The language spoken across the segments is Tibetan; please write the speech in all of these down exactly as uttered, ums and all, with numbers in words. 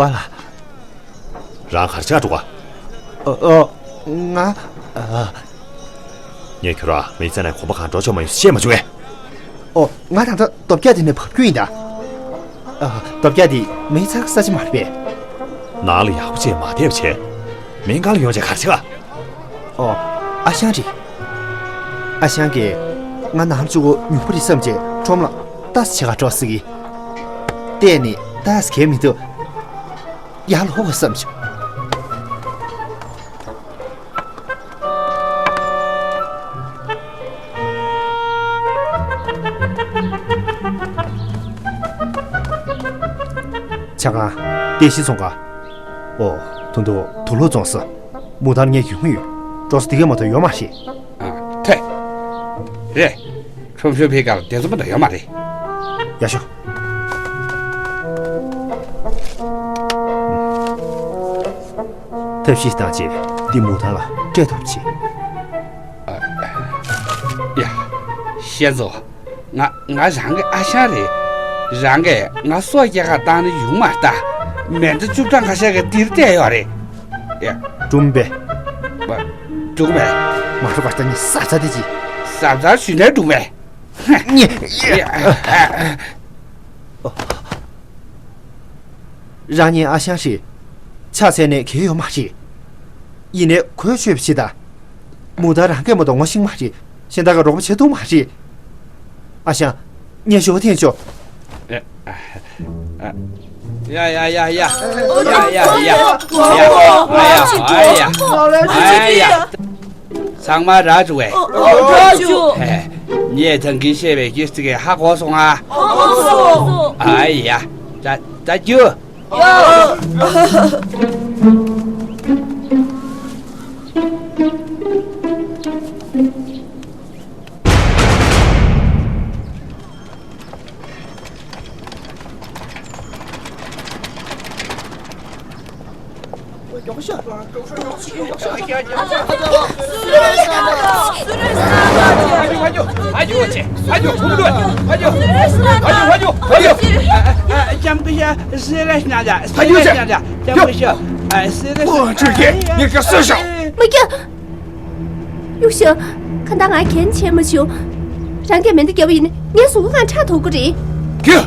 པཱ་ལགས། རང་གར་ཆགས་འགྲོ་ག་ཨོ། ཨོ། ང་། ཨ། ངས་ཁྱོད་རང་མི་ཚེ་ནས་གོམ་པ་གང་འགྲོ་ཆོག་མ་ཡོང་བཤད་མ་བྱུང་ངས། ཨོ། ང་ད་ལྟ་རྡོ་བརྒྱ་དེ་ནས་བབས་རྒྱུ་ཡིན་ད། ཨ། རྡོ་བརྒྱ་དེ་མི་ཚང་གི་ས་ཆ་མ་རེད་པས། ནང་ལ་ཡག་པོ་བྱས་མ་བསྡད་པ་བྱས། མི་འགའ་ལ་ཡོང་བྱས་གར་ཆགས། ཨོ། ཨ་ཞང་རེད། ཨ་ཞང་གིས་ང་ནང་ལ་བཅུག་གོ་ཉུག་པོ་རེད་བསམ་བྱས་ཁྲོམ་ལ་ལྟ་ས་བྱེད་ག་འགྲོ་ཟེར་གི། བལྟས་ནས་ལྟ་ས་གས་མི་འདུག་ཡར་ལོག་དགོས་བསམ་བྱུང་། ཆ་ག་བསྟན་ཤེས་ཚོང་ཁང་། ཨོ། ད་དུང་དུག་ལོག་བཙོང་ས། མུ་ཏན་ངས་ཡོང་གི་ཡོད། འགྲོ་ས་འདི་གས་མ་གཏོགས་ཡོད་མ་རེད། ཨ། ཐེ། རེད། ཁྲོམ་གཞུང་ཕའི་སྒང་ལ་དེ་ཚོ་མ་གཏོགས་ཡོད་མ་རེད། ཡག་ཤོས། ཐབས་ཤེས་བཏང་བྱས་འདི་མུ་ཏན་ལ་སྤྲད་ཐུབ་ཅིག་ཨ། ཡ། ཤེས་སོང་། ང་ང་རང་གི་ཨ་ཞང་རེད། རང་གིས་ང་སྲོག་སྐྱེལ་ག་བཏང་ན་ཡོང་མ་ལྟ། མེ་མདའ་བཅུ་ཕྲག་ཁ་ཤས་ཀྱིས་འདིར་བསྡད་ཡོད་རེད། ཡ། སྒྲུང་པས། མ། སྒྲུང་པས། མ་རུ་བར་ད་ནི་ས་ཚ་དེ་ཅི། ས་ཚ་ཞུས་ནས་སྒྲུང་པས། ཡ། རང་ཉིད་ཨ་ཞང་རེད། ཕྱག་འཚལ་ནས་གལ་ཡོད་མ་རེད། ཡིན་ནའི་གོས་ཆོད་པ་བྱེད་དང་། མུ་ཏན་རང་སྐད་མ་གཏོགས་ངོ་ཤེས་མ་རེད། གཞན་དག་གིས་རོགས་པ་བྱེད་ཐུབ་མ་རེད། ཨ་ཞང་། ངས་ཞོགས་ཐེངས་ཆོག་ཡ་ཡ་ཡ་ཡ། ཡ་ཡ་ཡ། ཡ་ཡ་ཡ། ཨ་ཡ། ཨ་ཡ། ཚང་མ་ར་བཅུག་བས། ཨོ། ཨོ། ར་བཅུག་ཧེ། ངས་ཐང་གིས་བཤད་པའི་སྐད་ཆ་དེ་གས་ཧ་གོ་སོང་ཨ། ཨོ། གོ་སོང་། ཨ་ཡ། ད་ད་རྒྱུ། ཡ། མི་སྐྱོ། གཡུག་ཤོག་གང་ལྟར་ང་གན་བྱས་མ་བྱུང་། རང་གིས་མེ་མདའ་བརྒྱབ་པ་ཡིན་ན་ངའི་གཟུགས་པོ་གང་ཁྲག་འཐུང་གི་རེད། ཁྱོད།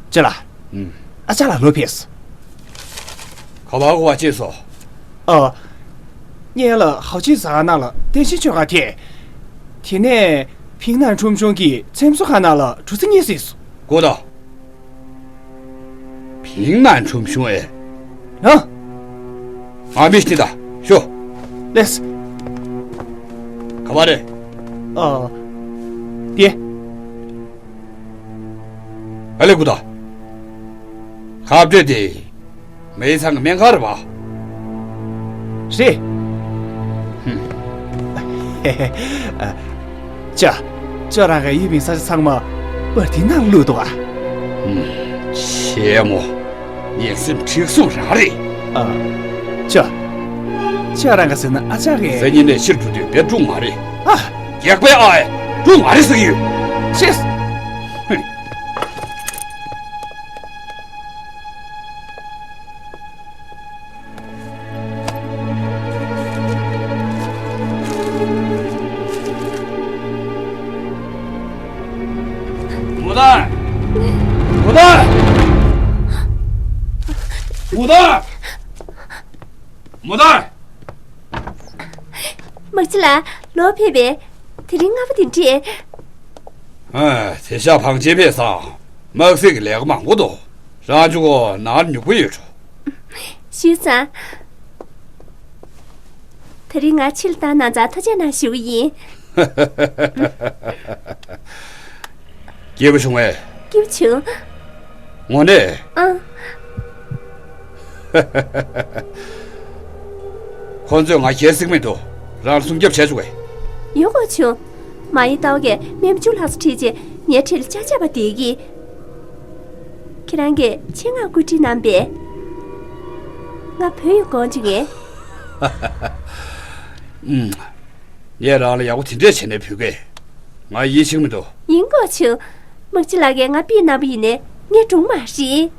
ཅེ་ལགས། ཨུམ། ཨ་ཅག་ལགས་ལོག་ཕེབས། ག་པར་གོ་བ་བྱས་སོང་། ཨ། ངས་ལ་ཧའོ་ཅིན་ཟ་ཁང་ནང་ལ་རྟེན་གཞི་ཆོད་ག་ཐད། དེ་ནས་ཕིང་ནན་ཁྲོམ་གཞུང་གི་ཚེམ་བཟོ་ཁང་ནང་ལ་གྲུ་ས་གཉིས་གཟིགས་སོང་། གོ་ད། ཕིང་ནན་ཁྲོམ་གཞུང་ཨེ། ཨ། ང་མི་ཤི་ད་ཤོ། ལེས། ག་པར་རེད། ཨ། དེ། ཨ་ལེ་ཀུ་ད། ཁ་བྲལ་ཏེ། མེ་ཚང་གི་སྨན་ཁང་རེད་པ། རེད། ཧུམ། ཨ། ཅ། ཅ་རང་གི་ཡུལ་མི་ས་ཆ་ཚང་མ་པར་དེ་ནང་བླུགས་འདུག་ཨ། ཧུམ། ཆེ་མོ། ངན་སེམས་མཁྲེགས་བཟུང་རང་རེད། ཨ། ཅ། ཅ་རང་ག་ཟེར་ན་ཨ་ཅག་གིས། སང་ཉིན་ནས་ཕྱིར་འགྲོ་དུས་བེད་སྒྲུང་མ་རེད། ཨ། རྒྱག་པའི་ཨ་ཨེ། སྒྲུང་མ་རེད་ཟེར་གྱི་ཡོད། ཤེས། ཧུམ། མུ་ཏན། མུ་ཏན། མུ་ཏན། མུ་ཏན། མ་གཅིག་ལ་ལོག་ཕེབས་པས། དེ་རིང་སྔ་པོ་དེ་འདྲས། ཨ། དེང་སང་བང་ཆེན་ཕེབས་སང་དམག་ཟས་ཀྱི་ལས་ཀ་མང་པོ་འདུག་རང་ཚོ་ནང་ལ་ཉུག་པོ་ཡོད་འགྲོ། ཞུས་ཙང་། དེ་རིང་ང་ཕྱིར་བཏང་གནང་ཙང་ཐུགས་རྗེ་གནང་ཞུ་གི་ཡིན། སྐྱིད་པོ་བྱུང་ངས། སྐྱིད་པོ་བྱུང་། དངོས་གནས། ཨང་། ཁོ་ཚོས་ང་ཁྱེར་སྲིད་མི་འདུག་རང་ལ་སྲུང་སྐྱོབ་བྱས་བཅུག་གས། ཡོད་དགོས་བྱུང་། མ་ཡི་ཏའོ་གིས་སྨན་བཅུ་ལྷག་ཙམ་ཁྲིད་རྗེས་ངའི་འཁྲིས་ལ་ཅ་ཅ་བ་བསྡད་ཀྱིས། ཁྱེད་རང་གིས་ཆེད་མངགས་བཀོད་སྒྲིག་གནང་པས། ང་བུ་ཡི་དགོངས་བྱུང་ངས། ཨུམ། ངས་རང་ལ་ཡག་པོ་དེ་འདྲས་བྱས་ནས་ཕུལ་གས། ང་ཡིད་ཆེས་མི་འདུག་ཡིན་དགོས་ཆེ། དམག་སྤྱི་ལགས་ཀྱིས་ང་པི་གནང་པ་ཡིན་ནའི་ངས་བསྒྲུངས་མ་རེད།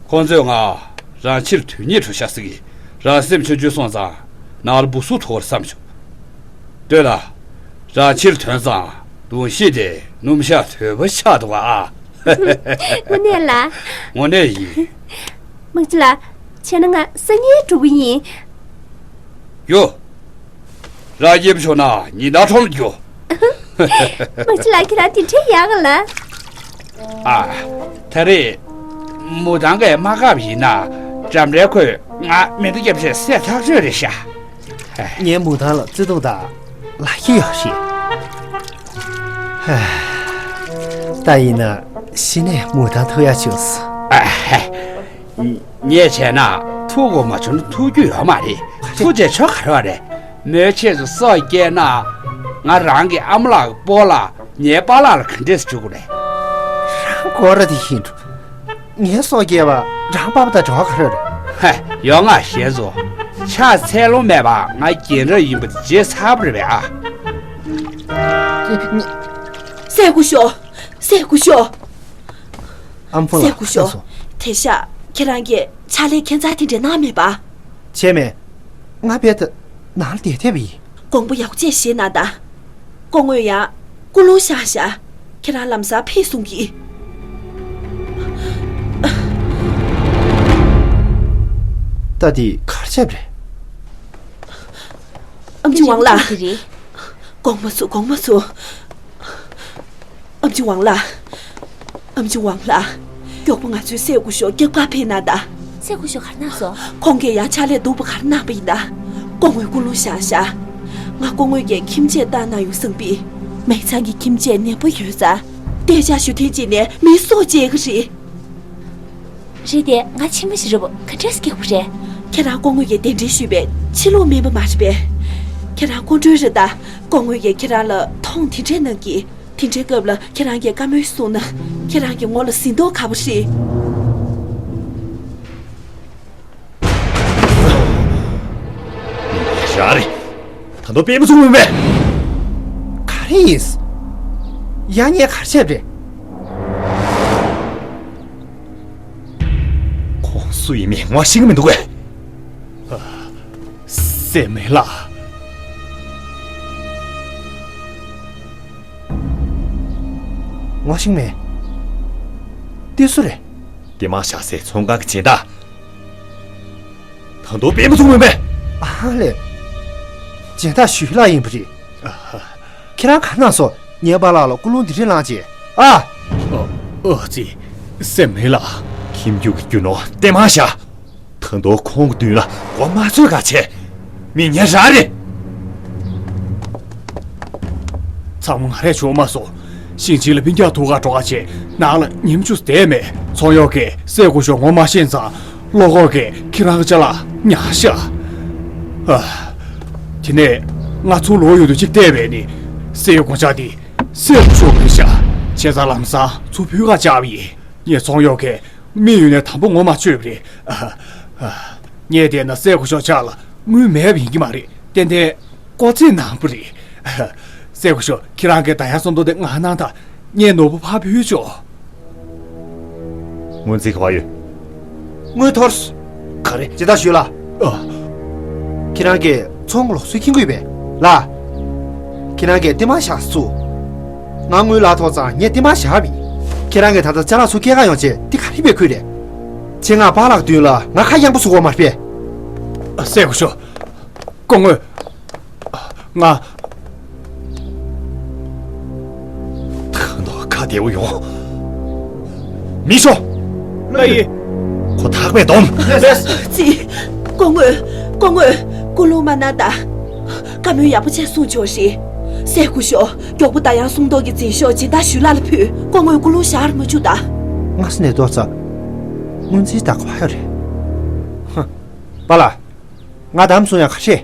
ཁོང་ཚོས་ང་རང་ཕྱིར་དོན་གཉེར་འགྲོ་ཤག་ཟེར་གི། རང་སེམས་ཆུང་ཆུང་སོང་ཙང་ནང་ལ་སྦུ་སུ་ཐུག་པར་བསམ་བྱུང་། ལྟོས་དང་། རང་ཕྱིར་ཐོན་ཙང་གདུང་ཤེས་དེ་སྣུམ་ཞག་དོད་པོ་ཆགས་འདུག་ཨ། དངོས་གནས་ལ། དངོས་གནས་ཡིན། དམག་སྤྱི་ལགས། བྱས་ན་ང་སང་ཉིན་འགྲོ་གི་ཡིན། ཡོ། རང་སྐྱིད་པོ་བྱུང་ན་ཉིན་ལྟར་ཁྲོམ་རྒྱུ། དམག་སྤྱི་ལགས་ཁྱེད་རང་དེ་འདྲའི་ཡག་ག་ལ། ཨ། ད་རེས་མུ་ཐང་གི་དམག་སྐབས་ཡིན་ན་འགྲམ་འདྲའི་ཁོས་ང་མེ་མདའ་བརྒྱབ་བྱས་བསད་ཐག་ཆོད་རེད་ཤག་ངའི་མུ་ཐང་ལ་བརྩེ་དུང་དང་ལ་ཁྱི་ཡོད་ཤག་ད་ཡིན་ན་གཞི་ནས་མུ་ཐང་ཐུག་ཡག་བྱུང་སོང་། ངས་བྱས་ན་ཐུག་དགོས་མ་བྱུང་ན་ཐུག་རྒྱུ་ཡོད་མ་རེད། ཐུག་བྱས་ཆོག་ག་རེ་བ་རེད། མོའི་ཆེད་དུ་སྲོག་སྐྱེལ་ན། ང་རང་གི་ཨ་མ་ལགས་ཀྱི་སྤོ་ལགས་ངའི་པཱ་ལགས་ལ་ག་འདྲས་སེ་འཇུག་དགོས་རེད། རང་སྐོར་ར་དེ་ཡིན་འགྲོ། ངའི་སྲོག་སྐྱེལ་བ་རང་པ་ཕ་དང་འབྲེལ་བ་ག་རེ་རེད། ཧེ། ཡོང་ང་ཞེས་སོ། ཕྱག་འཚལ་ལུང་མེད་པ་ང་རྒན་རབས་ཡིན་པ་དེ་བརྗེད་ཚར་བ་རེད་པས་ཨ། སྲས་སྐུ་ཞབས། སྲས་སྐུ་ཞབས། ཨ་མ་ཕུ་ལ་སྲས་སྐུ་ཞབས། ལགས་སོ། དེང་ཞག་ཁྱེད་རང་གིས་ཕྱག་ལས་ཁྱད་མཚར་དེ་འདྲ་གནང་མེད་པ། བྱས་མེད། ང་རྦད་དེ་ནང་ལ་བསྡད་བསྡད་པ་ཡིན། དགོངས་པ་ཡག་པོ་བྱས་བཞེས་གནང་དང་། སྐུ་ངོ་ཡང་ཀུན་སློང་བཞག་བཞག་ཁྱེད་རང་ལམ་སང་ཕེབས་གསུང་གི། ད་དེ་ག་རེ་བྱས་པ་རེད། ཨམ་ཆི་ཝང་ལགས། དེ་རེད། དགོངས་པ་ཚོམས། དགོངས་པ་ཚོམས། ཨམ་ཆི་ཝང་ལགས། ཨམ་ཆི་ཝང་ལགས། མགྱོགས་པོ་ང་ཚོའི་སྲས་སྐུ་ཞབས་སྐྱབས་གར་ཕེབས་གནང་དང་། སྲས་སྐུ་ཞབས་ག་རེ་གནང་སོང་། ཁོང་གིས་ཡང་ཕྱག་ལས་སྡུག་པ་ག་རེ་གནང་པ་ཡིན་ན། སྐུ་ངོས་ཀུན་སློང་བཞག་བཞག་ང་སྐུ་ངོས་ཀྱིས་ཁྱིམ་ཆས་བཏང་གནང་ཡོང་བསམ་པས། མིང་ཚང་གི་ཁྱིམ་ཆས་ནན་པོ་ཡོད་ཙང་། རྟ་ལྕག་གཞུ་ཐེངས་གཅིག་ནས་མི་སྲོག་བཅད་ཀྱི་རེད། རེད་དེ། ང་ཕྱི་མི་ཞིག་རེད་པ། ག་འདྲས་སེ་སྐྱེ་དགོས་རེད། ཁྱེད་རང་སྐུ་ངོས་ཀྱིས་གདན་འདྲེན་ཞུས་པའི་ཕྱི་ལུགས་སྨན་པ་མ་རེད་པས། ཁྱེད་རང་སྐུ་མགྲོན་རེད་ད། སྐུ་ངོས་ཀྱིས་ཁྱེད་རང་ལ་མཐོང་དེ་འདྲས་གནང་གི། དེ་འདྲའི་སྐབས་ལ་ཁྱེད་རང་གིས་བཀའ་མོལ་གསུངས་ན། ཁྱེད་རང་གི་ངོ་ལ་ཟིན་མདོག་ཁ་པོ་རེད། རང་རེད། ད་དུང་དཔེ་མི་སྲིད་མིན་པས། ག་རེ་ཡིན། ཡང་ངས་ག་རེ་བྱས་པ་རེད། ཁོང་སུ་ཡིན་མིན་ངོ་ཤེས་ཀྱི་མི་འདུག་གས། སྲས་མོ་ལགས། ངོ་ཤེས་མེད། དེ་སུ་རེད། དེ་མ་ཤ་སའི་ཚོང་ཁང་གི་སྦྱིན་བདག་ད་དུང་དཔེ་མི་སྲིད་མིན་པས། ཨ་ལས། སྦྱིན་བདག་ཞུས་ལགས་ཡིན་པ་རེད། ཁྱེད་རང་ག་ནང་སོང་། ངའི་པཱ་ལགས་ལ་ཀུན་སློང་འདི་འདྲས་བསླངས་བྱས། ཨ། ཨ་ཙི། སྲས་མོ་ལགས། ཁྱིམ་རྒྱུད་ཀྱི་རྒྱུ་ནོར་བསྟན་མ་བཞག་ད་དུང་ཁོང་གི་མདུན་ལ་མགོ་མ་ཚོས་ག་བྱས། མི་ངན་རང་རེད། ཚང་མ་ང་རས་བྱུང་མ་སོང་། ཞིང་ཆེན་ལ་སྤུན་ཀྱག་ཐུག་ག་འགྲོ་ག་བྱས་ནང་ལ་ཉིན་བཅུ་བསྡད་མེད། ཚོང་གཡོག་གིས་སྲས་སྐུ་ཞབས་ངོ་མ་ཤེས་ཙང་། བློ་ཁོག་གིས་ཁྱེད་རང་གི་ཅ་ལག་ཉར་ཤག་ཨ། དེ་ནས་ང་ཚུར་ལོག་ཡོང་དུས་གཅིག་བལྟས་པས་ནི། སྲས་སྐུ་ཞབས་དེ་སྲས་སྐུ་ཞབས་མིན་ཤག་བྱས་ཙང་ལམ་སང་ཚུར་ཕུད་ག་བཅར་བ་ཡིན། ངས་ཚོང་གཡོག་གིས་མི་ཡོང་ནས་དམ་པོ་ངོ་མ་ཆོད་པ་རེད། ཨ། ཨ། ངས་བལྟས་ན་སྲས་སྐུ་ཞབས་ཅག་ལ་དངུལ་མེད་པ་ཡིན་གྱི་མ་རེད། ཏན་ཏན་ལྐོག་རྩིས་གནང་པ་རེད། སྲས་སྐུ་ཞབས། ཁྱེད་རང་གི་བདག་ཡང་སུམ་མདོ་དེ་ང་གནང་དང་། ངས་ནོར་བུ་ཕར་ཕུལ་ཆོག་དངུལ་རྩིས་ག་པར་ཡོད། དངུལ་འཐོར་སོང་། ག་རེ། སྦྱིན་བདག་ཞུས་ལགས། ཨ། ཁྱེད་རང་གིས་ཚོང་ལོག་སུའི་ཁྱིམ་གུས་པས་ལགས། ཁྱེད་རང་གིས་རྟིང་མ་བཞག་སུ། ང་དངུལ་ལག་ཐོག་ཙང་ངས་རྟིང་མ་བཞག་པ་ཡིན། ཁྱེད་རང་གིས་ད་ལྟ་ཅ་ལག་ཚུར་སྐྱེལ་ག་ཡོང་བྱས་འདི་ག་རེ་འབད་ཁུལ་རེད། ཆེད་མངགས་པཱ་ལགས་མདུན་ལ་ང་ཁ་གཡང་པོ་བཟོ་དགོས་མ་རེད་པས། ཨ། སྲས་སྐུ་ཞབས། སྐུ་ངོ་། ང་། ད་དུང་ཁ་བདེ་པོ་ཡོང་། མི་ཤོག་ལགས་ཡིན། ཁོ་ཐག་པས་སྡོམ། ཙི། སྐུ་ངོ། སྐུ་ངོ། ཀུན་སློང་མ་གནང་དང་། བཀའ་མོལ་ཡག་པོ་བྱས་གསུང་ཆོག་ཤིག་སྲས་སྐུ་ཞབས། མགྱོགས་པོ་བདག་ཡང་སུམ་མདོ་གི་འཛིན་ཤོག་སྦྱིན་བདག་ཞུས་ལགས་ལ་ཕུལ། སྐུ་ངོས་ཀུན་སློང་བཞག་ར་མ་བཅུག་དང་། སྔ་ས་ནས་ལྟོ་ཚ། སྔོན་རྩིས་ད་ག་པར་ཡོད་རེད། ཧ། པཱ་ལགས། ང་གདམ་སོང་ཡ་ཁ་ཤས།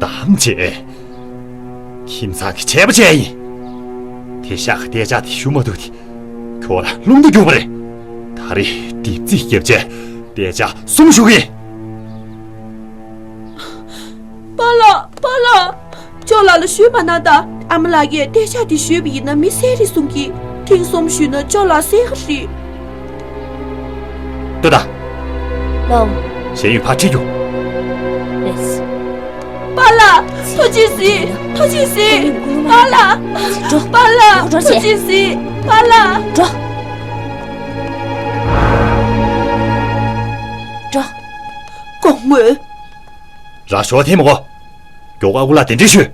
གདམ་བྱས། ཁྱིམ་ཚང་གི་ཆད་པ་བཅད་ཡིན། དེང་ཞག་གི་རྟ་ལྕག་དེ་ཞུ་མ་ཐུབ་དེ། ཁྱོད་རང་རླུང་རྟ་རྒྱུག་པ་རེད། ད་རེས་སྡེབ་རྩིས་བརྒྱབ་བྱས་རྟ་ལྕག་གསུམ་ཞུ་གི་ཡིན། ལ་ཞུས་མ་གནང་ད། ཨ་མ་ལགས་ཀྱིས་དེ་ཤག་དེ་ཞུས་པ་ཡིན་ན་མི་གསད་རེད་གསུང་གི། ཐེངས་གསུམ་ཞུས་ན་ཅོ་ལགས་གསད་གི་རེད། ལྟོས་དང་། ལོ། ཞེན་ཡུས་ཕར་ཁྲིད་རྒྱུ། རེད། པཱ་ལགས། ཐུགས་རྗེ་གཟིགས། ཐུགས་རྗེ་གཟིགས། པཱ་ལགས། འགྲོ། པཱ་ལགས། འགྲོ་ཐུགས་རྗེ་གཟིགས། པཱ་ལགས། འགྲོ། འགྲོ། སྐུ་ངོ། རང་ཞོགས་ཐེངས་མ་གོ། མགྱོགས་ཨ་ཁུ་ལགས་གདན་འདྲེན་ཞུས།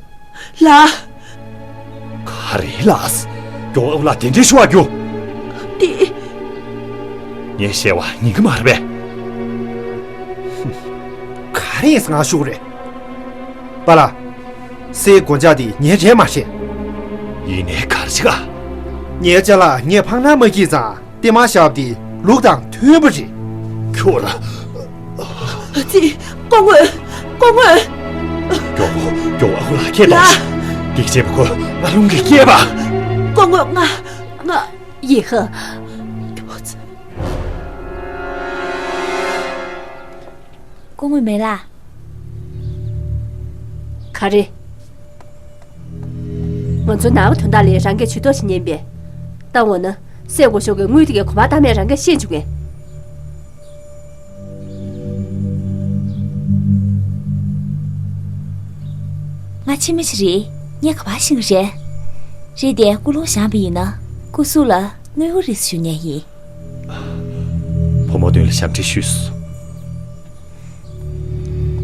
ལགས། ག་རེ་ལགས། མགྱོགས་ཨ་ཁུ་ལགས་གདན་འདྲེན་ཞུ་བར་རྒྱུགས། འདི། ངས་བཤད་པ་ཉན་གི་མ་རེད་པས། ག་རེ་ཡིན་ཟེར་ང་ཞུ་གི་རེད། པཱ་ལགས། གསེར་སྒོ་ལྕགས་དེ་ངའི་རེད་མ་རེད། ཡིན་ནའི་ག་རེ་བྱེད་ག། ངའི་ཅ་ལག་ངས་འཕངས་ན་མ་སྐྱིད་ཙང་། ལྟད་མ་བཞག་པ་དེ་ལུགས་དང་མཐུན་པ་རེད། ཁྱོད་ར། ཨ་ཙི། སྐུ་ངོ། སྐུ་ངོ། མགྱོགས་པོ། མགྱོགས་པོ་ཨ་ཁུ་ལགས་ཁྱེད་ལ། ལགས། འདི་བྱེད་པ་ཁོ་ང་རླུང་གིས་བསྐྱེད་པ། སྐུ་ངོ་ང་། ང་། ཡི་ཧ། སྐུ་ངོ་མེ་ལགས། ག་རེ། ང་ཚོའི་ནང་པ་དོན་དག་ལ་རང་གིས་ཇུས་གཏོགས་བྱེད་ཉན་པས། ད་འོ་ན། སྲས་སྐུ་ཞབས་ཀྱིས་དངུལ་དེ་གའི་གོ་བ་བཏང་མེད་རང་གིས་ཤེས་བྱུང་ངས། ང་ཕྱི་མི་ཞིག་རེད། ངས་ག་པར་ཤེས་ཀྱི་རེད། རེད་དེ་ཀུན་སློང་བཞག་པ་ཡིན་ན། སྐུ་གཟུགས་ལ་གནོད་ཡོད་རེད་ཞུ་མཁན་ཡིན། བུ་མོ་མདུན་ལ་ཞབས་འདྲེན་ཞུས་སོང་།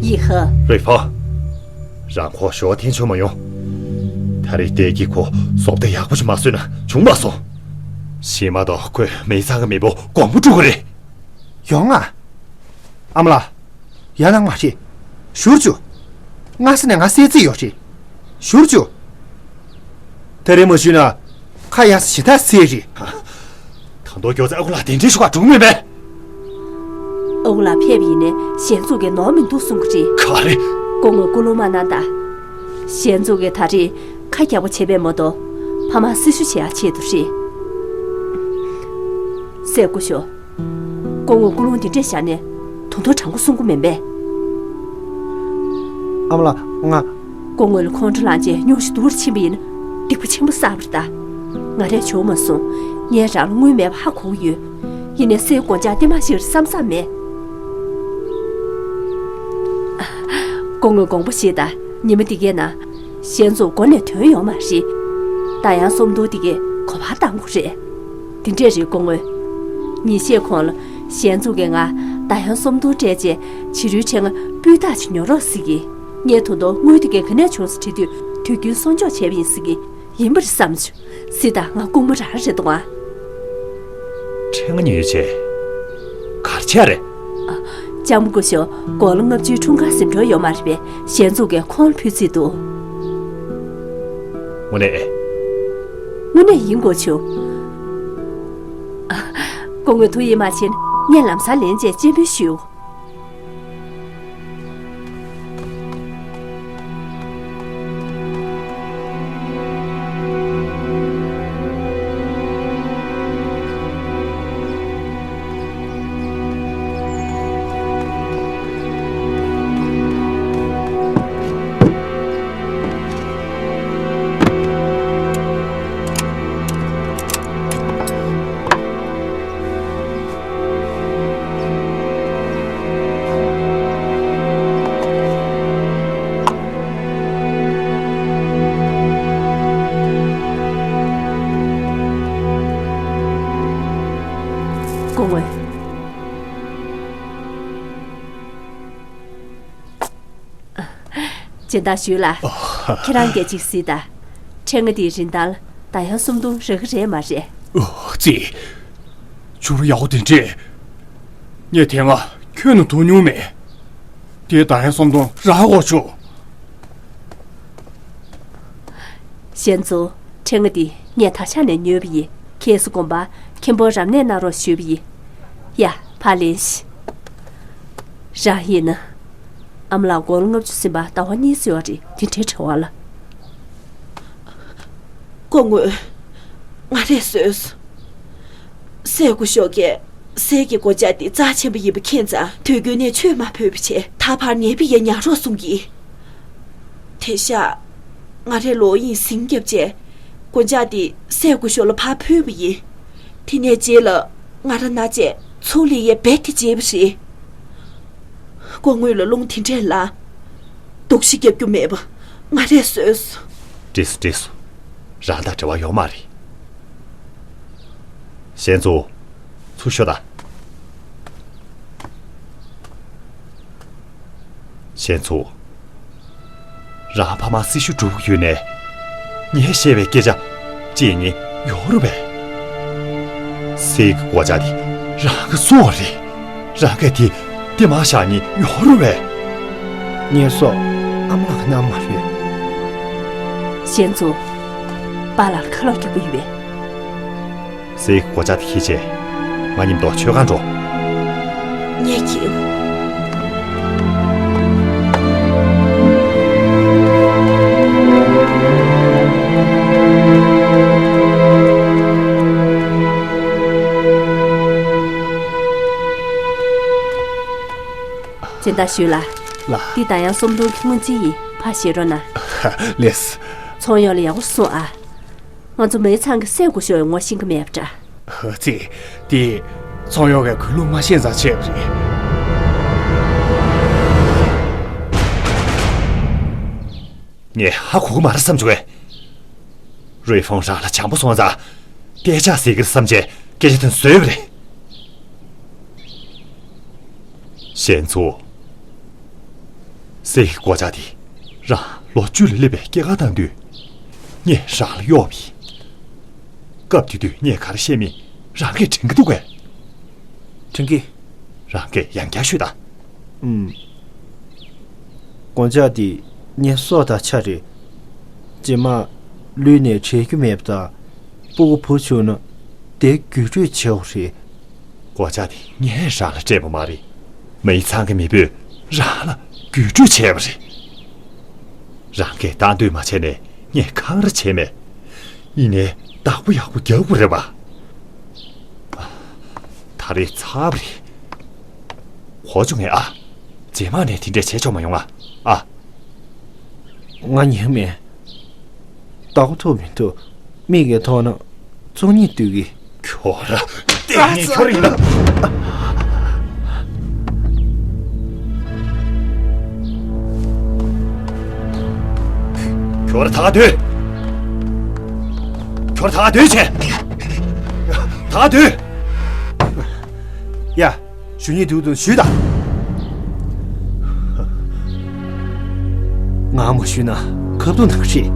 ཡི་ཧ། རི་ཧྥ། རང་ཁོ་ཞོ་འཐེན་ཆོག་མ་ཡོང་། ད་རེས་ལྟས་ཀྱིས་ཁོ་བཟོ་ལྟ་ཡག་པོ་ཞིག་མ་བཟོས་ན་བྱུང་མ་སོང་། ཤི་མ་གཏོགས་ཁོས་མི་ཚང་གི་མེས་པོ་དགོང་མོ་དཀྲུག་གི་རེད། ཡོང་ང་། ཨ་མ་ལགས། ཡར་ལངས་མ་ཤེས། བཞུར་བཅུག་སྔ་ས་ནས་ང་གསད་རྩིས་ཡོད་རེད། བཞུར་བཅུག་ད་རེས་མ་བཞུས་ན། ཁ་ཡར་ས་ཞེ་ཐག་ཚེ་རེད། ད་དུང་མགྱོགས་ཙམ་ཨ་ཁུ་ལགས་གདན་འདྲེན་ཞུ་ག་འགྲོ་མེད་པས། ཨ་ཁུ་ལགས་ཕེབས་ཡིན་ནའི་ཞལ་འཛུགས་ཀྱི་ནོར་མི་འདུག་གསུང་གི་རེད། ག་རེ། སྐུ་ངོ་སྐུ་རླུང་མ་གནང་དང་། ཞལ་འཛུགས་ཀྱི་ད་རེས་ཁ་རྒྱག་པ་བྱས་པས་མ་གཏོགས། ཕ་མ་སྲི་ཞུ་བྱེད་ཡག་ཆེད་དུ་རེད། སྲས་སྐུ་ཞབས། སྐུ་ངོ་སྐུ་རླུང་འདི་འདྲས་བཞག་ནས་དུང་དུང་དྲང་པོ་གསུང་གི་མིན་པས། ཨ་མ་ལགས་ང་། སྐུ་ངོ་ལ་ཁོང་ཁྲོ་ལངས་རྗེས་སྙུང་གཞི་སྡུག་རུ་ཕྱིན་པ་ཡིན་ན་སྡིག་པ་ཆེན་པོ་བསགས་པ་རེད་ད། ང་རས་བྱུང་མ་སོང་། ངས་རང་ལ་དངུལ་མེད་པ་ཧ་གོ་གི་ཡོད། ཡིན་ནའི་གསེར་སྒོ་ལྕགས་ལྟད་མ་ཞིག་རེད་བསམ་བསམ་མེད། སྐུ་ངོ་དགོངས་པ་བཞེས་དང་ཉི་མ་འདི་གའི་ནང་། ཞལ་འཛུགས་མགོ་ནས་ཐོན་ཡོང་མ་རེད། ད་ཡང་གསུམ་དུ་འདི་གའི་གོ་བ་བཏང་དགོས་རེད། འདི་འདྲས་རེད་སྐུ་ངོ། ཉིན་ཤས་གོང་ལ་ཞལ་འཛུགས་ཀྱིས་ང་ད་ཡང་གསུམ་དུ་སྤྲད་རྗེས་བྱིས་རུའི་ཕྲེང་ང་སྤུས་དག་ཅིག་ཉོ་རོགས་ཟེར་གི། ངས་ད་དུང་དངུལ་འདི་གའི་ག་ནས་བྱུང་ཟེར་དྲི་དུས་དུས་རྒྱུན་གསོག་འཇོག་བྱས་པ་ཡིན་ཟེར་གི། ཡིན་པ་རེད་བསམ་བྱུང་། སྲིད་དང་ང་ལྐུགས་མ་རང་རེད་འདུག་ཨ། ཕྲེང་ང་ཉོས་བྱས། གར་ཆས་རེད། ཨ། ལྕམ་སྐུ་ཞབས་སྒོར་ལྔ་བཅུའི་འཁྲུངས་སྐར་ཟིན་འགྲོ་ཡོད་མ་རེད་པས། ཞལ་འཛུགས་ཀྱིས་ཁོང་ལ་ཕུལ་རྩིས་འདུག་དངོས་གནས། དངོས་གནས་ཡིན་དགོས་བྱུང་། ཨ། སྐུ་ངོ་ཐུགས་ཡིད་མ་ཆེས་ན་ངས་ལམ་སང་ལེན་བྱས་སྤྱན་འབུལ་ཞུ། སྐུ་ངོ། སྦྱིན་བདག་ཞུས་ལགས། ཨ། ཁྱེད་རང་གིས་ཅིག་གཟིགས་དང་། ཕྲེང་ང་འདིའི་རིན་ཐང་ལ་ད་ཡང་གསུམ་སྟོང་རག་གི་རེད་མ་རེད། ཨོ་ཙི། བྱུ་རུ་ཡག་པོ་དེ་འདྲས། ངས་དེ་སྔ་ཁྱོན་ནས་མཐོང་མྱོང་མེད། དེ་ད་ཡང་གསུམ་སྟོང་རག་གོ་ཆོག་ཞལ་འཛུགས། ཕྲེང་ང་འདི་ངས་ད་ཆ་ནས་ཉོས་པ་ཡིན། ཁྱེད་ཚོ་དགོན་པ་མཁན་པོ་རབ་གནས་གནང་རོགས་ཞུས་པ་ཡིན། ཡ། ཕར་ལེན་ཤིག་རང་ཡིན་ན། ཨ་མ་ལགས་སྒོར་ལྔ་བཅུ་ཟིན་པ་ཟླ་བ་གཉིས་ཙམ་ཡོད་རེད། དེ་འདྲའི་བྲེལ་བ་ལ། སྐུ་ངོ། ང་རས་བཟོས་སོང་། སྲས་སྐུ་ཞབས་ཀྱིས་གསེར་གྱི་སྒོ་ལྕགས་འདི་རྩ་ཆེན་པོ་ཡིན་པ་མཁྱེན་ཙང་དུས་རྒྱུན་ནས་ཆུ་མ་ཕོད་པ་བྱས། ད་ཕར་ཉེ་བི་ཡ་ཉར་རོགས་གསུང་གི། དེ་ཤག་ང་རས་ལོག་གཡེང་ཟིང་བརྒྱབ་བྱས། གོ་ཆ་དེ་སའི་གོ་ཤོར་ལ་ཕར་ཕུད་པ་ཡིན། དེ་ནས་རྗེས་ལ་ང་རང་ན་བྱས་ཚུར་ལ་ཡས་རྦད་དེ་བརྗེད་པ་རེད། སྐུ་དངོས་ལ་རླུང་དེ་འདྲས་ལ། སྡུག་ཤི་རྒྱབ་རྒྱུ་མེད་པ་ང་རས་བཟོས་སོང་། འགྲིག་སོང་འགྲིག་སོང་། རང་དང་འབྲེལ་བ་ཡོད་མ་རེད། ཞན་ཙུའུ། ཚུར་ཤོག་དང་། ཞན་ཙུའུ། རང་ཕ་མ་སྲི་ཞུ་སྒྲུབ་ཀྱི་ཡོད་ནས། ངས་བཤད་པའི་སྐད་ཆ་གཅིག་གཉིས་ཡོད་རེད་པས། སྲས་ཀྱི་སྒོ་ལྕགས་དེ་རང་གི་སྲོག་རེད། རང་གིས་དེ་དེ་མར་བཞག་མཁན་ཡོད་རེད་པས། ངའི་སྲོག་ཨ་མ་ལགས་ཀྱིས་གནང་མ་རེད། ཞན་ཙུའུ། པཱ་ལགས་ལ་ཁ་ལོག་རྒྱག་གི་ཡོད་པས། སྲས་ཀྱི་སྒོ་ལྕགས་དེ་འཁྱེར་བྱས། ང་མཉམ་དུ་མཆོད་ཁང་འགྲོ། ངས་འཁྱེར། སྦྱིན་བདག་ཞུས་ལགས། ལགས། འདི་ད་ཡང་སུམ་སྟོང་གི་དངུལ་རྩིས་ཡིན། ཕར་བཞེས་རོགས་གནང་། ལགས། ཚོང་གཡོག་ལ་ཡག་པོ་གསུངས་ཨ། ང་ཚོ་མེ་ཚང་གི་སྲས་སྐུ་ཞབས་ངོ་ཤེས་ཀྱི་མེད་པ་འདྲ། ཨ་ཙི། དེ་ཚོང་གཡོག་གིས་གུས་ལུགས་མ་ཤེས་ཙང་བྱས་པ་རེད། ངས་ཧ་གོ་གི་མ་རེད་བསམ་བྱུང་བས། རུའི་ཧྥང་རང་ལ་བྱམས་པོ་སོང་ཙང་། གཏན་འཇགས་ཟེར་གི་རེད་བསམ་བྱས་སྐད་ཆ་དེ་བཟོས་པ་རེད། ཞན་ཙུའུ། སྲས་ཀྱི་སྒོ་ལྕགས་དེ་རང་ལོ་བཅུ་ལ་སླེབས་པའི་སྐྱེས་སྐར་བཏང་དུས། ངས་རང་ལ་གཡོག་པ་ཡིན། སྐབས་དེ་དུས་ངས་ག་རེ་བཤད་མིན་རང་གིས་དྲན་གྱི་འདུག་གས། དྲན་གྱི། རང་གིས་ཡང་བསྐྱར་ཤོད་དང་། ཨུམ། སྒོ་ལྕགས་དེ་ངའི་སྲོག་དང་ཆ་རེད། རྗེས་མ་ལུས་ནས་བྲལ་རྒྱུ་མེད་པ་དང་། སྤུ་གུ་བུ་བྱུང་ན་དེ་བརྒྱུད་སྤྲོད་བྱེད་དགོས་རེད། སྒོ་ལྕགས་དེ་ངས་རང་ལ་སྤྲད་པ་མ་རེད། མེ་ཚང་གི་མེས་པོས་རང་ལ་བརྒྱུད་སྤྲོད་བྱས་པ་རེད། རང་གིས་བཏང་འདོད་མ་བྱས་ནས་ངས་འཁང་ར་བྱས་མེད། ཡིན་ནའི་བདག་པོ་ཡག་པོ་རྒྱག་དགོས་རེད་པ། ད་རེས་ཚར་བ་རེད། གོ་བྱུང་ངས་ཨ། རྗེས་མ་ནས་དེ་འདྲས་བྱས་ཆོག་མ་ཡོང་ང་ཨ། ང་ཉན་མེད། བདག་པོ་ཐུབ་མི་ཐུབ། མིག་གིས་མཐོང་ན་བཙོག་ཉིད་བཏུལ་གི། ཁྱོད་ར། དེ་ནི་ཁྱོད་ཡིན་ན། ཁྱོད་ར་ད་ག་སྡོད། ཁྱོད་ར་ད་ག་སྡོད་བྱས། ད་ག་སྡོད། ཡ། ཞུ་ཉེས་འདུག་དང་ཞུས་དང་། ང་མ་ཞུས་ན་ཁ་བཏུང་ནང་ཤི།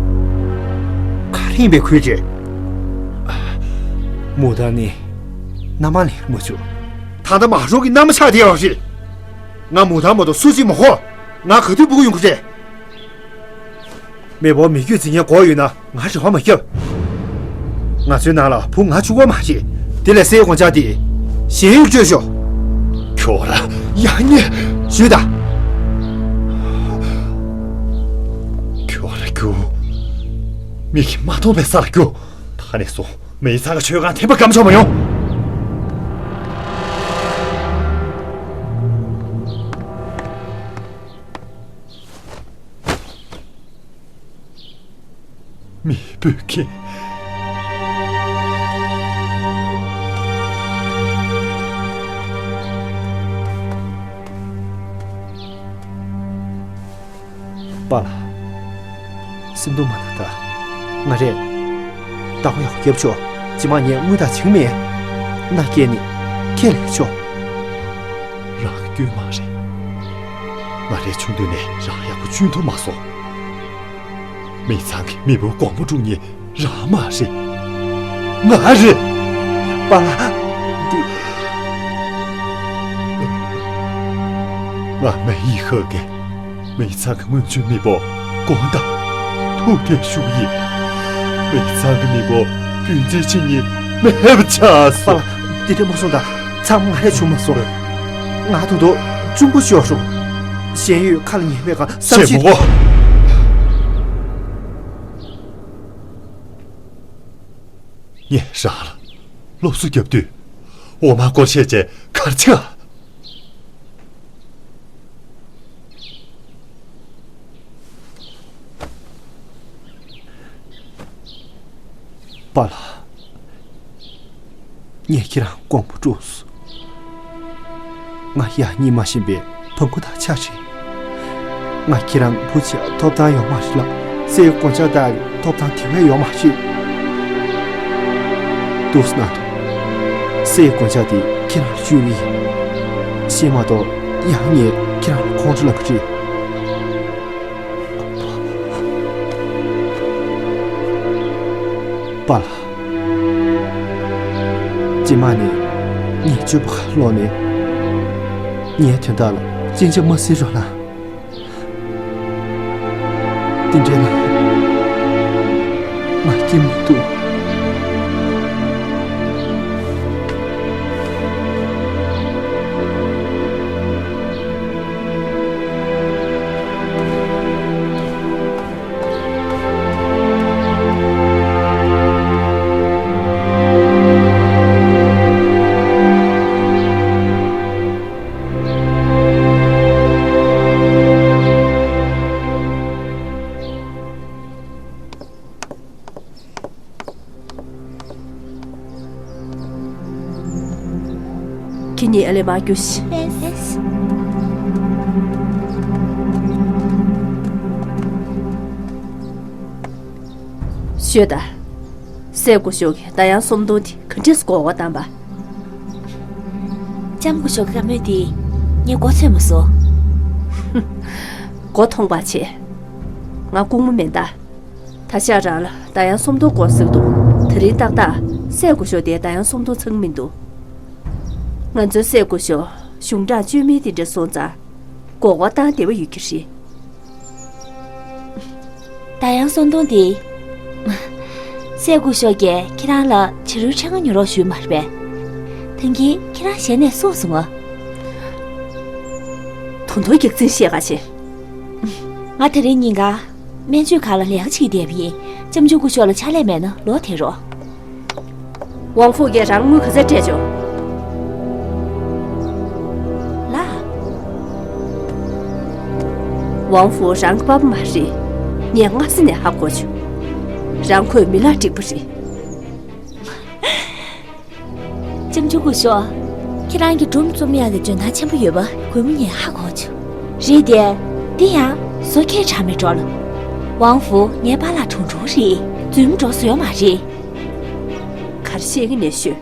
ག་རེ་ཡིན་པའི་ཁུལ་བྱེད། མུ་ད་ནི་མནའ་མ་ལེན་མ་བཅུག་ད་ལྟ་མ་རོགས་ཀྱི་མནའ་མ་ཆགས་བསྡད་ཡོད་རེད། ང་མུ་ད་མ་གཏོགས་སུ་གཅིག་མ་གོ་ང་ག་དུས་སྤུ་གུ་ཡོང་གི་རེད། མེས་པོ་མི་རྒྱུད་འཛིན་མཁན་དགོས་ཡོད་ན་ང་རེ་བ་མ་རྒྱབ། ང་ཚོའི་ནང་ལ་བུ་ང་གཅིག་པོ་མ་རེད། དེ་ལས་སའི་དགོན་ཆག་འདི་ཞེན་ཡུག་བཅོས་ཤོག་ཁྱོད་ར་ཡག་ཉེས། ཞུས་དང་། ཁྱོད་ར་རྒྱུག་མིག་གིས་མ་མཐོང་བའི་ས་ལ་རྒྱུག་ད་ནས་བཟུང་མི་ཚང་གི་མཆོད་ཁང་ཐེམ་པ་སྐམ་ཆོག་མ་ཡོང་། མི་བུ་ཁྱེད། པཱ་ལགས། སེམས་སྡུག་མ་གནང་ད། ང་རས་བདག་པོ་ཡག་པོ་རྒྱབ་ཆོག་རྗེས་མ་ངས་དངུལ་དང་བྱིངས་མེད། མནའ་སྐྱེལ་ནི་ཁས་ལེན་ཆོག་རང་གི་སྐྱོན་མ་རེད། ང་རས་ཆུང་དུས་ནས་རང་ཡག་པོ་བཅུན་ཐུབ་མ་སོང་། མི་ཚང་གི་མེས་པོའི་དགོངས་པ་སྒྲུབ་མཁན་རང་མ་རེད། ང་རེད། པཱ་ལགས། འདི། ང་མེ་ཡི་ཧོ་གི་མི་ཚང་གི་སྔོན་བྱོན་མེས་པོ་དགོངས་དག་ཐུགས་རྗེ་ཆེ་ཞུ་གི་ཡིན། མི་ཚང་གི་མེས་པོ་རྒྱུན་འཛིན་བྱེད་མཁན་མེད་པ་ཆགས་སོང་། པཱ་ལགས། འདི་འདྲ་མ་གསུངས་དང་། ཚང་མ་ང་རས་བྱུང་མ་སོང་། ང་ད་དུང་གཅུང་པོ་ཤོར་སོང་། ཞེན་ཡུག་ཁ་ལ་ཉན་མེད་གང་བསམ། ཞེན་ཤེས་མོ། ངས་རང་ལ་སློབ་གསོ་བརྒྱབ་དུས་འོ་མ་སྐོར་བཤད་བྱས་གར་ཆགས། པཱ་ལགས། ངས་ཁྱེད་རང་དགོངས་པ་དཀྲོངས་སོང་། ང་ཡག་ཉེས་མ་ཤེས་པའི་བུ་མོ་དང་ཆ་འདྲ། ང་ཁྱེད་རང་བུ་བྱེད་ཐོབ་ཐང་ཡོད་མ་རེད་ལ། སྲས་དགོན་ཆེན་དག་གི་ཐོབ་ཐང་དེ་བས་ཡོད་མ་རེད། འདུག་སེ་གནང་དང་། སྲས་དགོན་ཆེན་དེ་ཁྱེད་རང་ལ་བཅོལ་གྱི་ཡིན། གཞན་མ་གཏོགས་ཡག་ཉེས་ཁྱེད་རང་ལ་ཁོང་ཁྲོ་ལངས་ཀྱི་རེད། པཱ་ལགས། རྗེས་མ་ནས་ངས་སྤྱོད་པ་ཁ་ལོག་ནས་ངའི་དོན་དག་ལ་གཅིག་ཀྱང་མ་ཟེར་རོགས་གནང་། དེ་འདྲ་ན་ང་སྐྱིད་མི་འདུག། ཁྱེད་གཉིས་ཨ་ལས་མར་རྒྱུགས་ཤིག། ཤོད་དང་། སྲས་སྐུ་ཞབས་ཀྱིས་ད་ཡང་སུམ་མདོ་དེ་ག་འདྲས་མགོ་སྐོར་བཏང་པ། ལྕམ་སྐུ་ཞབས་ཀྱི་བཀའ་མོལ་དེ་ངས་མགོ་ཚོས་མ་སོང་། མགོ་ཐོངས་པ་བྱས། ང་ལྐུགས་མ་མིན་ད། ད་ཆ་རང་ལ་ད་ཡང་སུམ་མདོ་དགོས་ཟེར་འདུག། དེ་རིང་ཏག་ཏག་སྲས་སྐུ་ཞབས་དེ་ད་ཡང་སུམ་མདོ་ཚང་མི་འདུག། ང་ཚོའི་སྲས་སྐུ་ཞབས་གཞུང་དྲང་བཅོས་མིན་དེ་འདྲ་སོང་ཙང་མགོ་སྐོར་བཏང་བདེ་བ་ཡོད་ཀྱི་རེད། ད་ཡང་སུམ་མདོ་དེ། སྲས་སྐུ་ཞབས་ཀྱིས་ཁྱེད་རང་ལ་བྱ་རུའི་ཕྲེང་བ་ཉོ་རོགས་ཞུས་མ་རེད་པས། ད་གིན་ཁྱེད་རང་ཞལ་ནས་གསུངས་སོང་ངོ་། ད་དུང་རྒྱག་འཛིང་བཤད་ག་བྱེད། ང་དེ་རིང་ཉིན་གང་སྨན་བཅོས་ཁང་ལ་ལས་ཀ་བྱེད་བསྡད་པ་ཡིན། ལྕམ་ཆུང་སྐུ་ཞབས་ལ་ཕྱག་ལས་མེད་ན་ལོག་ཐེངས་རོགས། ཝང་ཧྥུ་གིས་རང་དངུལ་ག་ཚོད་སྤྲད་བྱུང་། ལགས། ཝང་ཧྥུ་རང་གི་པ་ཕ་མ་རེད། ངས་སྔ་ས་ནས་ཧ་གོ་བྱུང་། རང་ཁོའི་མི་ལག་འགྲིག་པ་རེད། ལྕམ་ཆུང་སྐུ་ཞབས། ཁྱེད་རང་གི་སྒྲུང་རྩོམ་ཡག་གི་འཇོན་ཐང་ཆེན་པོ་ཡོད་པ་གུས་མོ་ངས་ཧ་གོ་བྱུང་། རེད་དེ། འདི་ཡང་བཟོ་མཁས་དྲག་མི་འགྲོ་ལ། ཝང་ཧྥུ་ངའི་པཱ་ལགས་དྲུང་དྲུང་རེད། རྫུན་མ་འགྲོ་ས་ཡོད་མ་རེད། ག་རེ་བཤད་ཀྱི་ནས་ཤོད།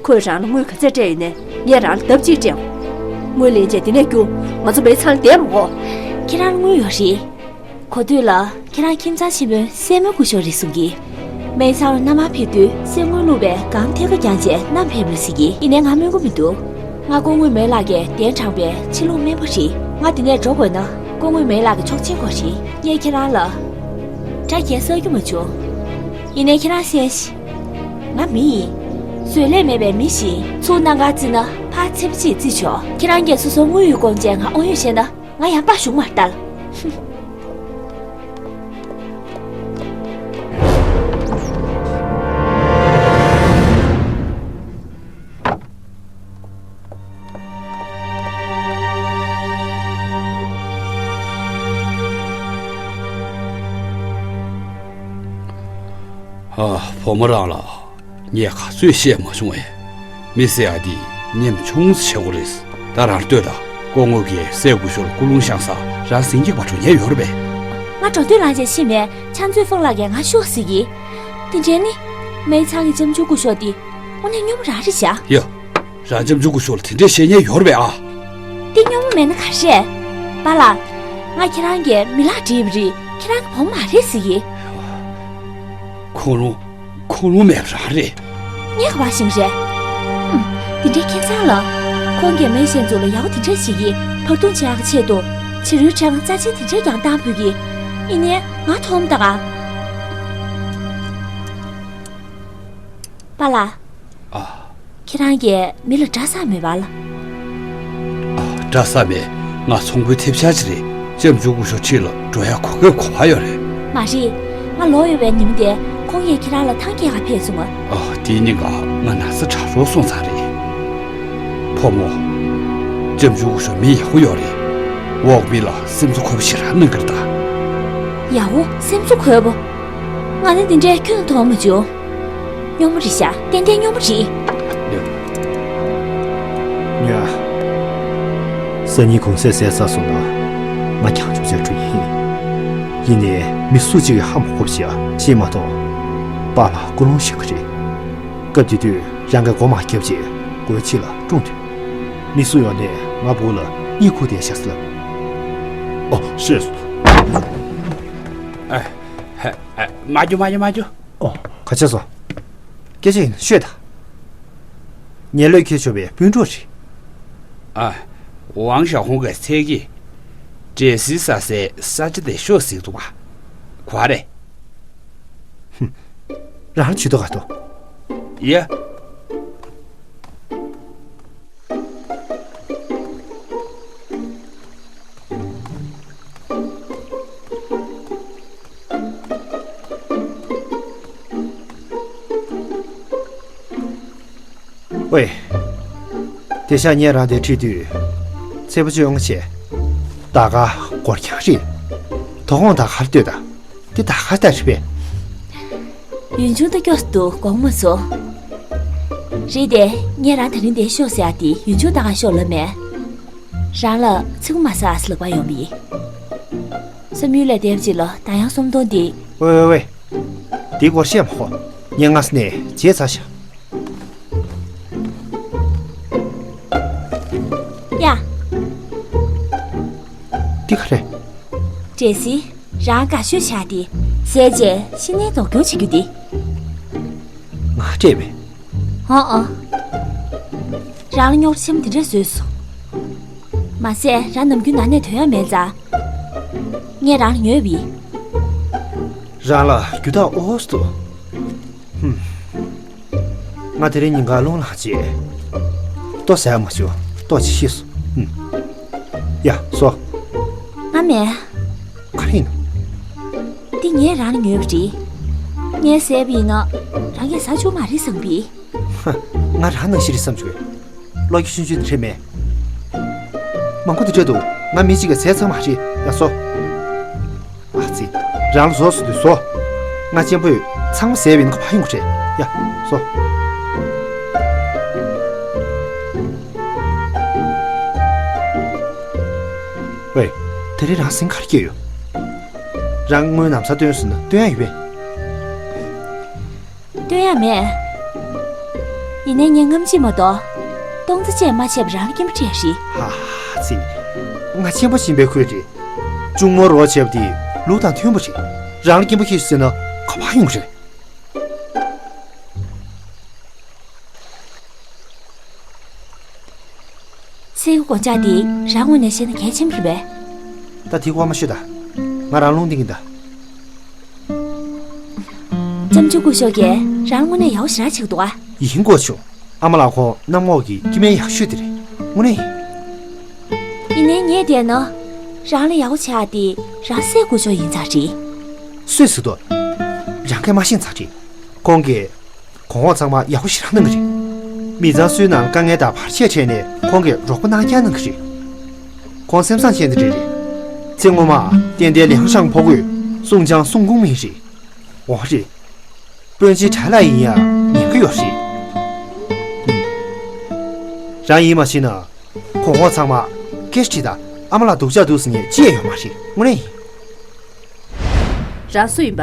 ཁོས་རང་ལ་དངུལ་ག་ཚད་སྤྲད་ཡོད་ནས་ངས་རང་ལ་ལྡབ་གཅིག་སྤྲད་འོང་། དངུལ་ལེན་རྗེས་འདི་ནས་རྒྱུགས། ང་ཚོ་མེ་ཚང་ལ་བསྡད་མ་དགོས། ཁྱེད་རང་ལ་དངུལ་ཡོད་རེད། གོ་ཐོས་ལ་ཁྱེད་རང་ཁྱིམ་ཚང་ཆེན་མོའི་སྲས་མོ་སྐུ་ཞབས་རེད་གསུང་གི། མེ་ཚང་ལ་མནའ་མར་ཕེབས་དུས་གསེར་དངུལ་བླུགས་པའི་སྒམ་ཐེར་ཀ་བརྒྱངས་རྗེས་བསྣམས་ཕེབས་རེད་ཟེར་གི། ཡིན་ནའི་ང་སྨོན་གྱི་མི་འདུག། ང་སྐུ་ངོ་མེ་ལགས་ཀྱིས་གདན་དྲངས་པའི་ཕྱི་ལུགས་སྨན་པ་རེད། ང་འདི་ནས་འགྲོ་དགོས་ན་སྐུ་ངོ་མེ་ལགས་ཀྱི་ཆོག་མཆན་དགོས་རེད། ངས་ཁྱེད་རང་ལ་སྐྲ་རྒྱན་གསོག་རྒྱུ་མ་བྱུང་། ཡིན་ནའི་ཁྱེད་རང་ཤེས་ཤིག། ང་མི་ཡིན། བཟོད་ལས་མེད་པའི་མི་ཞིག་ཡིན། ཚུར་གནམ་གང་བརྩིས་ན་ཕར་ཚེར་མ་གཅིག་བརྩིས་ཆོག། ཁྱེད་རང་གིས་སོ་སོར་དངུལ་ཡོད་དགོངས་བྱས་ང་དབང་ཡོད་བཤད་ན། ང་ཡང་པ་ཞུགས་མར་ལྟ་ལ། ཨ། བུ་མོ་རང་ལ། ངས་ག་ཚོད་བཤད་མ་བྱུང་ཨེ། མི་ཟེར་ཡ་འདི་ཉམ་ཆུང་ཙམ་བྱེད་དགོས་རེད། ད་རང་ལྟོས་དང་། སྐུ་ངོ་གིས་སྲས་སྐུ་ཞབས་ལ་སྐུ་རླུང་བཤང་ས་རང་ཟིང་སྐྱེག་པ་འགྲོ་ཉེན་ཡོད་རེད་པས། ང་འགྲོ་དུས་ལངས་བྱས་ཕྱིན་ནས་ཕྱག་མཛོད་ཧྥུང་ལགས་ཀྱིས་ང་ཤོག་ཟེར་གི། དེ་འདྲའི་ནི། སྨན་ཚང་གི་ལྕམ་ཆུང་སྐུ་ཞབས་འདི་དངོས་གནས་སྨྱོན་པོ་རང་རེད་བཞག། ཡ། རང་ལྕམ་ཆུང་སྐུ་ཞབས་ལ་དེ་འདྲས་བཤད་ཉེན་ཡོད་རེད་པས་ཨ། འདི་སྨྱོན་པོ་མེད་ན་ག་རེ་རེད། པཱ་ལགས། ང་ཁྱེད་རང་གི་མི་ལག་བསྒྲིགས་པ་རེད། ཁྱེད་རང་གི་བུ་མོ་མ་རེད་ཟེར་གི། ཁོང་རང་། ཁོང་རང་མེད་པ་རང་རེད། ངས་ག་པར་ཤེས་རེད། ཧུམ། འདི་འདྲའི་ཁྱད་མཚར་ལ། ཁོང་གིས་མི་གཞན་ཚོ་ལ་ཡག་པོ་དེ་འདྲས་བྱེད་ཀྱི། བར་འདུམ་བྱེད་ཡག་གི་ཆེད་དུ། བྱ་རུའི་ཕྲེང་བ་རྩ་ཆེན་དེ་འདྲས་ཀྱང་བཏང་ཕོད་ཀྱི། ཡིན་ནའི་ང་མཐོང་མ་ད་ག། པཱ་ལགས། ཨ། ཁྱེད་རང་གིས་མི་ལ་འདྲ་ས་མེད་པ་ལ། ཨ། འདྲ་ས་མེད། ང་ཚོང་དཔོན་ཐེབས་ཆག་ཅིག་རེད། ལྕམ་ཆུང་སྐུ་ཞབས་འཁྲིས་ལ་འགྲོ་ཡག་གོ་སྐབས་གོ་བ་ཡོད་རེད། མ་རེད། ང་ལོག་ཡོང་བའི་ཉིན་མོ་དེ་ཁོང་གིས་ཁྱེད་རང་ལ་ཐང་སྐྱེལ་ག་ཕེབས་སོང་ང་། ཨ། དེའི་ཉིན་ཀ་ང་ན་ཚ་དྲག་རོགས་སོང་ཙང་རེད། བུ་མོ། ལྕམ་ཆུང་སྐུ་ཞབས་མི་ཡག་པོ་ཡོད་རེད། འོག་མི་ལ་སེམས་གསོ་འཁོལ་པོ་ཞེ་དྲག་གནང་གི་རེད་ད། ཡག་པོ་སེམས་གསོ་འཁོལ་པོ། ང་ནི་འདི་འདྲའི་ཁྱོན་མཐོང་མ་བྱུང་། སྨྱོ་མོ་རེད་ཤག་ཏན་ཏན་སྨྱོ་མོ་རེད། ཉོན། སང་ཉིན་གུང་སེང་ཟས་ཟ་སོང་ན་ང་གྱང་ཆུང་ཟེར་འགྲོ་ཡིན། ཡིན་ནའི་མི་སུ་གཅིག་གིས་ཧ་མ་གོ་བ་ཞིག་བྱེད་མ་གཏོགས། པཱ་ལགས་ཀུན་སློང་ཞན་པ་རེད། སྐབས་དེ་དུས་རང་གིས་མགོ་མ་བརྒྱབ་རྗེས་སྒོའི་ཕྱི་ལ་སྲུང་དུས། མི་སུ་ཡོང་ནས་ང་སྦུག་ལ་གཉིད་ཁུག་བསྡད་ཤག་ཟེར་ལབ། ཨོ་ཤེས། ཨ། ཨ། ཨ། མ་རྒྱུག་མ་རྒྱུག་མ་རྒྱུག་ཨོ། ག་བྱས་སོང་། སྐད་ཆ་ཡིན་ན་ཤོད་དང་། ངའི་བློས་འཁེལ་ཆོག་པའི་སྤུན་གྲོགས་རེད། ཨ། ཝང་ཞའོ་ཧུང་གིས་ཚལ་གྱི་འབྲས་སིལ་ཟ་སའི་ས་ཆ་དེ་ཤོག་ཟེར་འདུག་པ། ག་རེད། ཧུམ། རང་ལ་ཇུས་གཏོགས་ག་འདུག་ཡ། ཝེ། དེང་སང་ངས་རང་དེར་ཁྲིད་དུས། ཚལ་པོ་ཅོ་ཡོང་བྱས། ད་ག་སྒོར་གྱང་རེད། དོ་དགོང་ད་གར་ལྟོས་དང་། དེ་ད་ག་ལྟ་རེད་པས། ཡུན་ཆུང་ད་སྐྱོ་སུ་འདུག་དགོངས་མ་ཚོམ། རེད་དེ། ངས་རང་དེ་རིང་འདིར་ཤོག་ཟེར་ཡ་དེ་ཡུན་ཆུང་ད་ག་ཤོག་ལབ་མེད། རང་ལ་ཚིག་པ་མ་ཟ་ཟེར་ལབ་པ་ཡོང་བ་ཡིན། བསམ་ཡུལ་ལས་འདས་པ་ཅིག་ལ་ད་ཡང་སུམ་སྟོང་འདི། ཝེ་ཝེ་ཝེ། དེའི་སྐོར་བཤད་མ་དགོས། ངས་སྔ་ས་ནས་བརྗེད་ཚར་ཤག་ཡ། འདི་ག་རེད། འབྲས་སིལ། རང་དགའ་ཤོས་ཆགས་ཏེ། ཟས་བཅད་ཤི་ནས་ལྡོག་སྐྱོར་བྱེད་རྒྱུ་འདི། ང་སྤྲད་པས། ཨོ་ཨོ། རང་ལ་རྙོག་དྲ་ཆེན་པོ་འདི་འདྲ་བཟོས་སོང་། མ་ཟད་རང་ནམ་རྒྱུན་ནང་ནས་ཐོན་ཡ་མེད་ཙང་། ངས་རང་ལ་ཉོས་པ་ཡིན། རང་ལ་རྒྱུ་དག་ཨོ་སུ། ཧུམ། ང་དེ་རིང་ཉིན་གང་རླུང་ལངས་རྗེས། ལྟོ་ཟ་ཡ་མ་བྱུང་། ལྟོ་ཅིག་ཤི་སོང་། ཧུམ། ཡ། ཟོ། ང་མེད། ག་རེ་ཡིན། འདི་ངས་རང་ལ་ཉོས་པ་རེད། ངས་ཟས་པ་ཡིན་ན་རང་གིས་ཟ་བཅུག་མ་རེད་བསམ་པས། ཧ། ང་རང་ནང་བཞིན་རེད་བསམ་བྱུང་། བློ་སྐྱེད་ཆུང་ཆུང་དེ་འདྲ་མེད། མང་པོ་དེ་འདྲ་འདུག་ང་མི་གཅིག་གིས་ཟས་ཚར་མ་རེད། ཡ། ཟོ། ཨ་ཙི། རང་ལ་ཟོ་ཟེར་དུས་ཟོ། ང་གཅེན་པོས་ཚང་མ་ཟས་པ་ཡིན་ན་ཁ་པར་ཡོང་གི་རེད། ཡ། ཟོ། ཝེ། དེ་རིང་རང་ཟིང་ག་རེ་སྐྱེས་ཡོད། རང་དངུལ་ན་བཟའ་སྟོན་ཟེར་ན་སྟོན་ཡ་ཡོད་པས། སྟོན་ཡ་མེད། ཡིན་ནའི་ངས་སྔ་ཕྱི་མ་གཏོགས། སྟོང་ཙེ་བཅས་མ་བྱས་པར་རང་ལ་སྐྱིན་པ་སྤྲད་རེད། ཧ་ཧ་ཙི། ང་གཅེན་པོ་ཡིན་པའི་ཁུལ་རེད། གཅུང་མོར་རོགས་བྱས་པ་དེ་ལུགས་དང་མཐུན་པ་རེད། རང་ལ་སྐྱིན་པ་ཁྱེར་ཤོག་ཟེར་ན་ཁ་པར་ཡོང་གི་རེད། ཚལ་གྱི་སྒོ་ལྕགས་འདི་རང་ངོས་ནས་བཤད་ན་གལ་ཆེན་པོ་རེད་པས། ད་དེའི་སྐོར་མ་ཤོད་ད། ང་རང་རླུང་ལྡིང་གི་ད། ལྕམ་ཆུང་སྐུ་ཞབས་ཀྱིས་རང་དངོས་གནས་ཡག་པོ་ཞེ་དྲག་བྱེད་ཀྱི་འདུག་ཨ། ཡིན་སྐུ་ཞབས། ཨ་མ་ལགས་ཁོང་གནམ་འོག་གི་སྐྱེ་དམན་ཡག་ཤོས་དེ་རེད། དངོས་གནས་ཡིན། ཡིན་ནའི་ངས་བལྟས་ན། རང་ལ་ཡག་པོ་བྱེད་ཡ་དེ་རང་སྲས་སྐུ་ཞབས་ཡིན་ཙང་རེད། སུས་ཟེར་འདུག་རང་གིས་མ་ཤེས་ཙང་རེད། ཁོང་གིས་གོང་འོག་ཚང་མ་ཡག་པོ་ཞེ་དྲག་གནང་གི་རེད། མི་ཚང་སུའི་ནང་དཀའ་ངལ་དང་བར་ཆད་འཕྲད་ནའི་ཁོང་གིས་རོགས་པ་གནང་རྐྱང་གནང་གི་རེད། ཁོང་སེམས་བཟང་ཅན་དེ་འདྲ་རེད། ཚེ་སྔོན་མ་ཏན་ཏན་ལིའང་ཧྲང་ཕོ་རྒོད་སུང་ཅང་སུང་ཀུང་མིན་རེད། འོ་རེད། སྤུན་མཆེད་གྲྭ་ལགས་ཡིན་ཡང་ཉན་གི་ཡོད་རེད། ཨུམ། རང་ཡིད་མ་ཆེས་ན། གོང་འོག་ཚང་མ་སྐད་ཆ་དྲིས་དང་། ཨ་མ་ལགས་སྡུག་ཅག་འདུག་ཟེར་མཁན་ཅི་ཡང་ཡོད་མ་རེད། དངོས་གནས་ཡིན། རང་སུ་ཡིན་པ།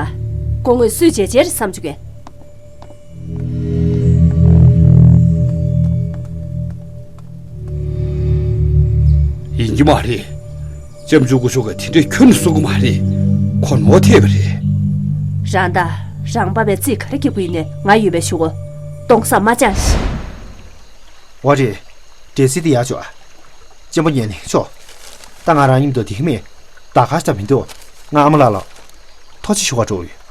སྐུ་ངོ་སུས་བྱས་བྱས་རེད་བསམ་བྱུང་གས། ཡིན་གྱི་མ་རེད། ལྕམ་ཆུང་སྐུ་ཞབས་ཀྱིས་དེ་འདྲས་ཁྱོན་ནས་གསུང་གི་མ་རེད། ཁོ་ནོར་ཐེབས་པ་རེད། རང་ད་རང་པ་བའི་རྩིས་ག་རེ་རྒྱབ་ཀྱི་ཡིན་ནའི་ང་ཡོད་པའི་གཞུག་གུ་སྟོང་བསམ་མ་བཅངས་ཤིག་འོ་རེད། འབྲས་སིལ་དེ་ཡར་འཇོག་ཨ། གཅེན་པོ་ཉན་ནས་ཤོག་ད་ང་རང་མཉམ་དུ་བསྡད་ཀྱི་མེད། ད་ག་ཞིག་ད་མི་འདུག་ང་ཨ་མ་ལགས་ལ་ཐུགས་རྗེ་ཆེ་ཞུ་གར་འགྲོ་གི་ཡོད།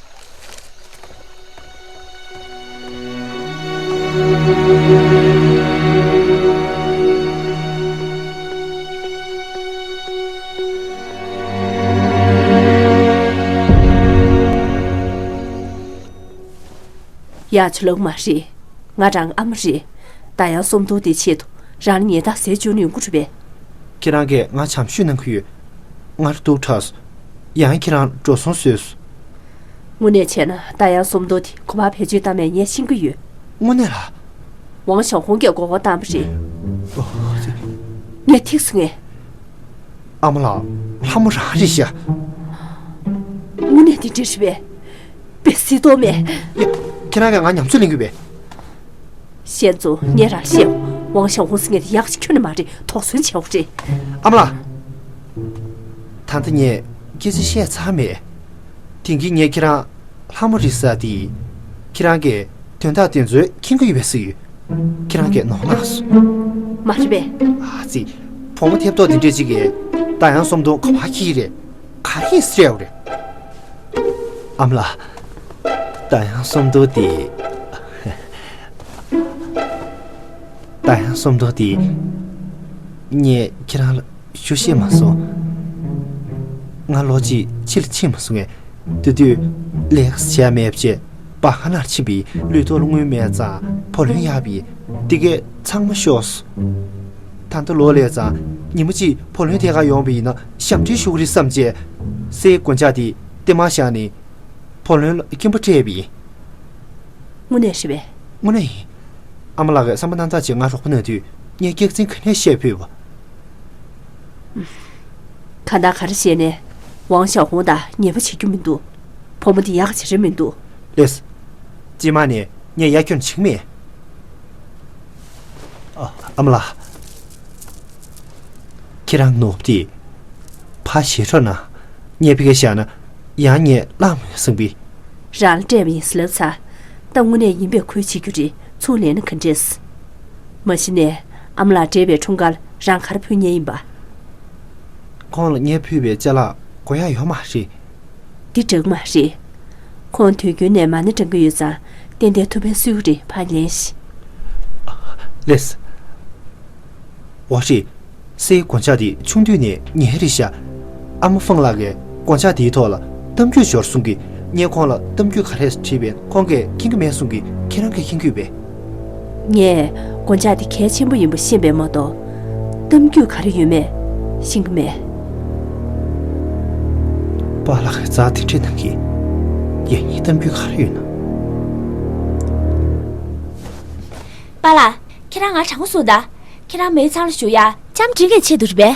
ཡ། ཆུ་ལོག་མ་རེད། ང་རང་ཨ་མ་རེད། ད་ཡང་སུམ་མདོ་དེའི་ཆེད་དུ་རང་ལ་ཉལ་ཐ་ཟས་བཅུག་ནས་ཡོང་གི་རེད་པས། ཁྱེད་རང་གིས་ང་བྱམས་ཤོས་གནང་གི་ཡོད། ང་སྡུག་དྲགས་སོང་། ཡང་ཁྱེད་རང་འགྲོ་སོང་བཟོས་སོང་། དངོས་གནས་བྱས་ན་ད་ཡང་སུམ་མདོ་དེ་གོ་བ་བེད་སྤྱོད་བཏང་མེད་ངས་ཤེས་ཀྱི་ཡོད། དངོས་གནས་ལ། ཝང་ཞའོ་ཧུང་གིས་མགོ་སྐོར་བཏང་བ་རེད། ངས་ཐིག་སོང་ངས། ཨ་མ་ལགས། ལྷ་མོ་རང་རེད་ཤག་དངོས་གནས་དེ་འདྲ་རེད་པས། དཔེ་སྲིད་དོ་མེད། ཡ། ཁྱེད་རང་གིས་ང་ཉམས་ཚོད་ལེན་གྱི་པས། ཤན་ཙུའུ། ངས་རང་བཤད། ཝང་ཞའོ་ཧུང་ཟེར་མཁན་དེ་ཡག་ཅིག་ཁྱོན་ནས་མ་རེད། དོགས་ཟོན་བྱས་པ་རེད། ཨ་མ་ལགས། ད་ལྟ་ངས་སྐད་ཆ་བཤད་ཚར་མེད། དེང་གི་ངས་ཁྱེད་རང་ལྷ་མོ་རེད་ཟེར་དེ། ཁྱེད་རང་གིས་དོན་དག་དེ་ཚོ་མཁྱེན་གྱི་ཡོད་པས་ཟེར་ཡོད། ཁྱེད་རང་གིས་ནོར་གནང་སོང་། མ་རེད་པས། ཨ་ཙི། བུ་མོ་ཐེབས་ཏོག་དེ་འདྲས་ཅིག་གིས་ད་ཡང་སུམ་མདོ་ག་པར་འཁྱེར་གྱི་རེད། ག་རེ་ཟེར་ཡོད་རེད། ཨ་མ་ལགས། ད་ཡང་སུམ་མདོ་དེ། ད་ཡང་སུམ་མདོ་དེ། ངས་ཁྱེད་རང་ལ་ཞུ་ཤེས་མ་སོང་། ང་ལོ་གཅིག་ཕྱི་ལ་ཕྱིན་མ་སོང་ངས། དེ་དུས་ལས་ཀ་བྱས་མེད་པ་བྱས་སྦ་ཁ་ནར་ཕྱིན་པས་ལུས་ཐོག་ལ་དངུལ་མེད་ཙང་བུ་ལོན་གཡར་བས་དེ་གས་ཚང་མ་ཤོར་སོང་། ད་ལྟ་ལོ་སླེབས་ཙང་ཉིན་མོ་གཅིག་བུ་ལོན་དེ་ག་ཡོང་བ་ཡིན་ན་ཞབས་འདྲེན་ཞུ་གི་རེད་བསམ་བྱས། སའི་སྒོ་ལྕགས་དེ་ལྟེ་མར་བཞག་ནས་བུ་ལོན་ལ་སྐྱིན་པ་སྤྲད་པ་ཡིན། དངོས་གནས་རེད་པས། དངོས་གནས་ཡིན། ཨ་མ་ལགས་ཀྱིས་བསམ་པ་རྣམ་དག་བྱས་ང་རོགས་པ་གནང་དུས་ངས་སྐྱག་རྫུན་ག་ནས་བཤད་ཕོད་པ། གང་ལྟར་ག་རེ་བྱས་ནས་ཝང་ཞའོ་ཧུང་དང་ཉེ་པོ་བྱེད་རྒྱུ་མི་འདུག་བུ་མོ་འདི་ཡག་བྱེད་རིན་མི་འདུག་ལགས། སྤྱི་དམངས་ནས་ངས་ཡར་སྐྱོན་བྱེད་ཀྱི་མེད། ཨ། ཨ་མ་ལགས། ཁྱེད་རང་ནོར་བུ་དེ་ཕར་ཞེ་དྲག་ན། ངས་ཕ་གིར་བཞག་ན་ཡང་ངས་བླངས་མི་ཡོང་བསམ་པས། རང་ལ་སྤྲད་པ་ཡིན་ཟེར་ལབ་ཚར། ད་དངོས་གནས་ཡིན་པས་ཁོས་བྱེད་རྒྱུ་རེད། ཚུར་ལེན་ན་ག་འདྲས། མ་གཞི་ནས་ཨ་མ་ལགས་འབྲེལ་བའི་འཁྲུངས་སྐར་རང་ག་རེ་ཕུལ་མཁན་ཡིན་པ། ཁོང་ལ་ངས་ཕུལ་བའི་ཅ་ལག་དགོས་ཡག་ཡོད་མ་རེད། འདི་འདྲ་མ་རེད། ཁོང་དུས་རྒྱུན་ནས་མ་ཎི་བགྲང་གི་ཡོད་ཙང་ཏན་ཏན་ཐུགས་ཕན་གསོས་ཀྱི་རེད། ཕར་ལེན་ཞིག་ལགས། འོ་རེད། སའི་སྒོ་ལྕགས་དེ་ཆུང་དུས་ནས་ངའི་རེད་ཤག་ཨ་མ་ཧྥང་ལགས་ཀྱིས་སྒོ་ལྕགས་དེའི་ཐོག་ལ་གཏམ་རྒྱུད་འབྱོར་གསུང་གིས། ངས་ཁོང་ལ་གཏམ་རྒྱུད་ག་རེ་དྲིས་པས་ཁོང་གིས་མཁྱེན་གྱི་མེད་གསུང་གིས། ཁྱེད་རང་གིས་མཁྱེན་གྱི་ཡོད་པས། ངས་སྒོ་ལྕགས་དེ་གལ་ཆེན་པོ་ཡིན་པ་ཤེས་པས་མ་གཏོགས། གཏམ་རྒྱུད་ག་རེ་ཡོད་མེད་ཤེས་ཀྱི་མེད། པཱ་ལགས་ཀྱིས་རྩ་དེ་འདྲས་གནང་གིས། ཡང་ངའི་གཏམ་རྒྱུད་ག་རེ་ཡོད་ན། པཱ་ལགས། ཁྱེད་རང་ང་དྲང་པོ་གསུངས་དང་། ཁྱེད་རང་མའི་ཚང་ལ་བཞུགས་ཡ་ལྕམ་དྲིན་གྱི་ཆེད་དུ་རེད་པས།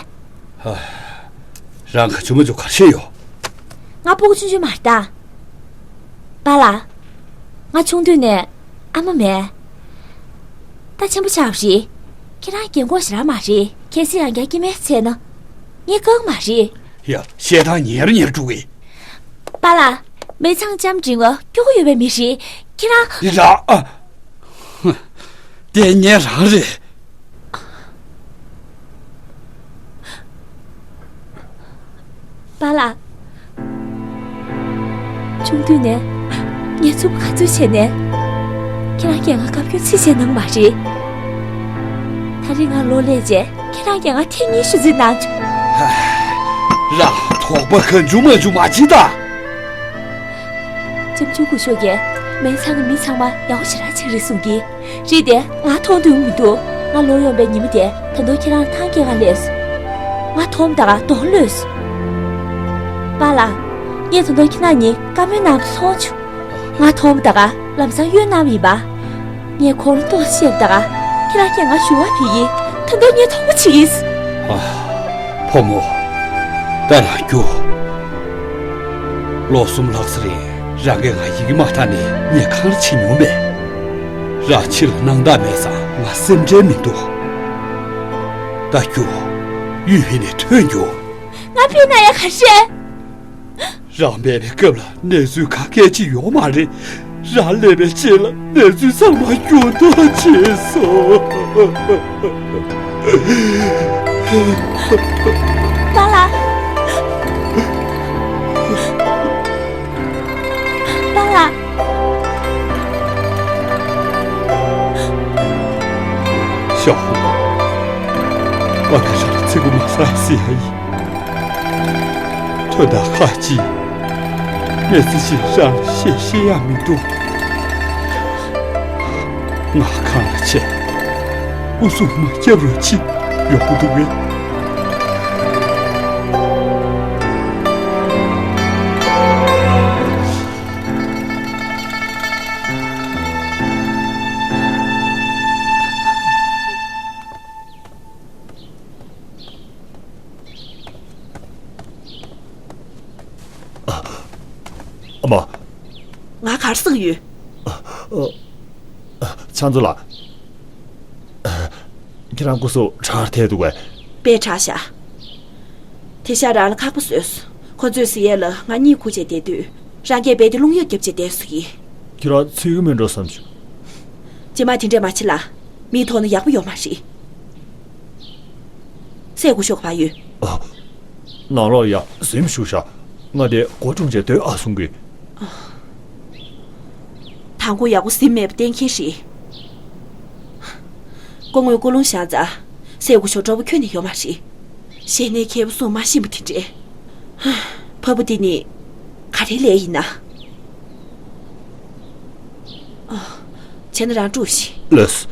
ཧ། རང་ག་ཚོད་མ་ཚོད་ག་རེ་བྱས་ཡོད། ང་སྤུ་གུ་ཆུང་ཆུང་མ་རེད་ད། པཱ་ལགས། ང་ཆུང་དུས་ནས་ཨ་མ་མེད། ད་ཆེན་པོ་ཆགས་པ་རེད། ཁྱེད་རང་རྒན་གོག་ཞེ་དྲག་མ་རེད། གལ་སྲིད་རང་རྒྱལ་སྐྱེ་དམན་བྱས་ན། ངས་བཀག་མ་རེད། ཡ། བཤད་སྟངས་ཉེར་ཉེར་འགྲོ་གི། པཱ་ལགས། མའི་ཚང་ལྕམ་དྲིན་གྱི་སྐྱོ་པོ་ཡོད་པའི་མི་རེད། ཁྱེད་རང་། ཡ། ཨ། ཧུ། དེ་ངའི་རང་རེད། པཱ་ལགས། ཆུང་དུས་ནས་ངས་རྩུབ་ག་ཚོད་བྱས་ནས། ཁྱེད་རང་གིས་ང་བཀའ་བཀྱོན་ཚིག་གཅིག་གནང་མ་རེད། ད་རེས་ང་ལོ་སླེབས་རྗེས་ཁྱེད་རང་གིས་ང་ཐེངས་གཉིས་ཤུགས་རྩིས་གནང་བྱུང་། ཧ། རང་དོགས་པ་གང་བྱུང་མ་བྱུང་མ་བྱེད་དང་། ལྕམ་ཆུང་སྐུ་ཞབས་ཀྱིས་མའི་ཚང་གི་མི་ཚང་མ་ཡག་པོ་ཞེ་དྲག་ཅིག་རེད་གསུང་གི། རེད་དེ། ང་མཐོང་འདོད་མི་འདུག་ང་ལོག་ཡོང་པའི་ཉིན་མོ་དེ་ད་དུང་ཁྱེད་རང་ཐང་སྐྱེལ་ག་སླེབས་སོང་། ང་མཐོང་ད་ག་གདོང་ལོག་སོང་། པཱ་ལགས། ངས་ད་དུང་ཁྱེད་རང་གཉིས་བཀའ་མོལ་གནང་དུ་སོང་བྱུང་། ང་མཐོང་ད་ག་ལམ་སང་གཡོལ་གནང་བ་ཡིན་པ། ངས་ཁོང་ལ་ཏོག་ཙམ་བཤད་པ་ད་ག་ཁྱེད་རང་གིས་ང་ཞུ་བ་ཕུལ་གྱིས། ད་དུང་ངས་དོགས་པ་བྱེད་ཀྱིས། ཨ། བུ་མོ། ད་རང་རྒྱུགས། ལོ་གསུམ་ལྷག་ཙམ་རིང་རང་གིས་ང་ཡི་གེ་མ་བཏང་ནས་ཉལ་ཁང་ལ་ཕྱིན་མྱོང་མེད། རང་ཕྱི་ལ་སྣང་དག་མེད་ཙང་ང་སེམས་ཁྲལ་མི་འདུག་ད་རྒྱུགས། གཡུལ་ཕྱིན་ནས་ཐོན་རྒྱུགས། ང་ཕྱིན་ན་ཡང་ག་རེ། རང་མེད་པའི་སྐབས་ལ་གནས་ཚུལ་ག་གེ་ཅིག་ཡོད་མ་རེད། རང་སླེབས་པའི་རྗེས་ལ་གནས་ཚུལ་ཚང་མ་འགྱུར་ལྡོག་ཕྱིན་སོང་། པཱ་ལགས། པཱ་ལགས། ཞའོ་ཧུང་། པཱ་ལགས་རང་ཚིག་པ་མ་ཟ་ཟེར་ཡ་ཡིན། དོན་དག་ཁག་ཅིག་གནས་ཚུལ་ཅིག་རང་ལ་བཤད་ཤེས་ཡ་མི་འདུག་ང་ཁང་ལ་ཆས། ཨུ་ཚུགས་མ་རྒྱབ་རོགས་གྱིས། ཡག་པོ་འདུག་གས། མ། ང་གར་སོང་ཡོད། ཨ། ཨ། ཨ། ཕྱག་མཛོད་ལགས། ཁྱེད་རང་སྐུ་གཟུགས་དྲག་ཐལ་འདུག་པས། དཔེ་དྲག་ཤག་དེ་ཤག་རང་ལ་ཁག་པོ་བཟོས་སོང་། ཁོ་ཚོས་ཟེར་ཡས་ལ་ང་གཉིད་ཁུག་བྱས་བསྡད་དུས། རང་གིས་རྦད་དེ་རླུང་གཡབ་བརྒྱབ་བྱས་བསྡད་སོང་གི། ཁྱེད་རང་ཚུད་ཀྱི་མིན་འགྲོ་བསམ་བྱུང་། རྗེས་མ་དེ་འདྲས་མ་བྱེད་ལ། མིའི་ཐོག་ན་ཡག་པོ་ཡོད་མ་རེད། སྲས་སྐུ་ཞབས་ག་པར་ཡོད། ཨ། ནང་ལོགས་ཡ་གཟིམ་བཞུགས་ཤག་ང་དེ་སྒོ་ཕྱེ་བྱས་སྡོད་ཨ་གསུང་གི། དང་པོ་ཡག་པོ་གཟིམ་མེད་པ་གཏན་འཁེལ་རེད། སྐུ་ངོས་སྐུ་རླུང་བཞེངས་ཙང་། སྲས་སྐུ་ཞབས་སྤྲོ་པོ་ཁྱོན་ནས་ཡོད་མ་རེད། གཞས་སྣེའི་མཁས་པོ་གསུང་མ་ཤེས་པ་དེ་འདྲས། ཕ་བུ་འདི་ནི་ག་རེ་ལས་ཡིན་ན། ཨ། བྱས་ན་རང་དཀྲུགས་ཤིག་ལགས་སོ།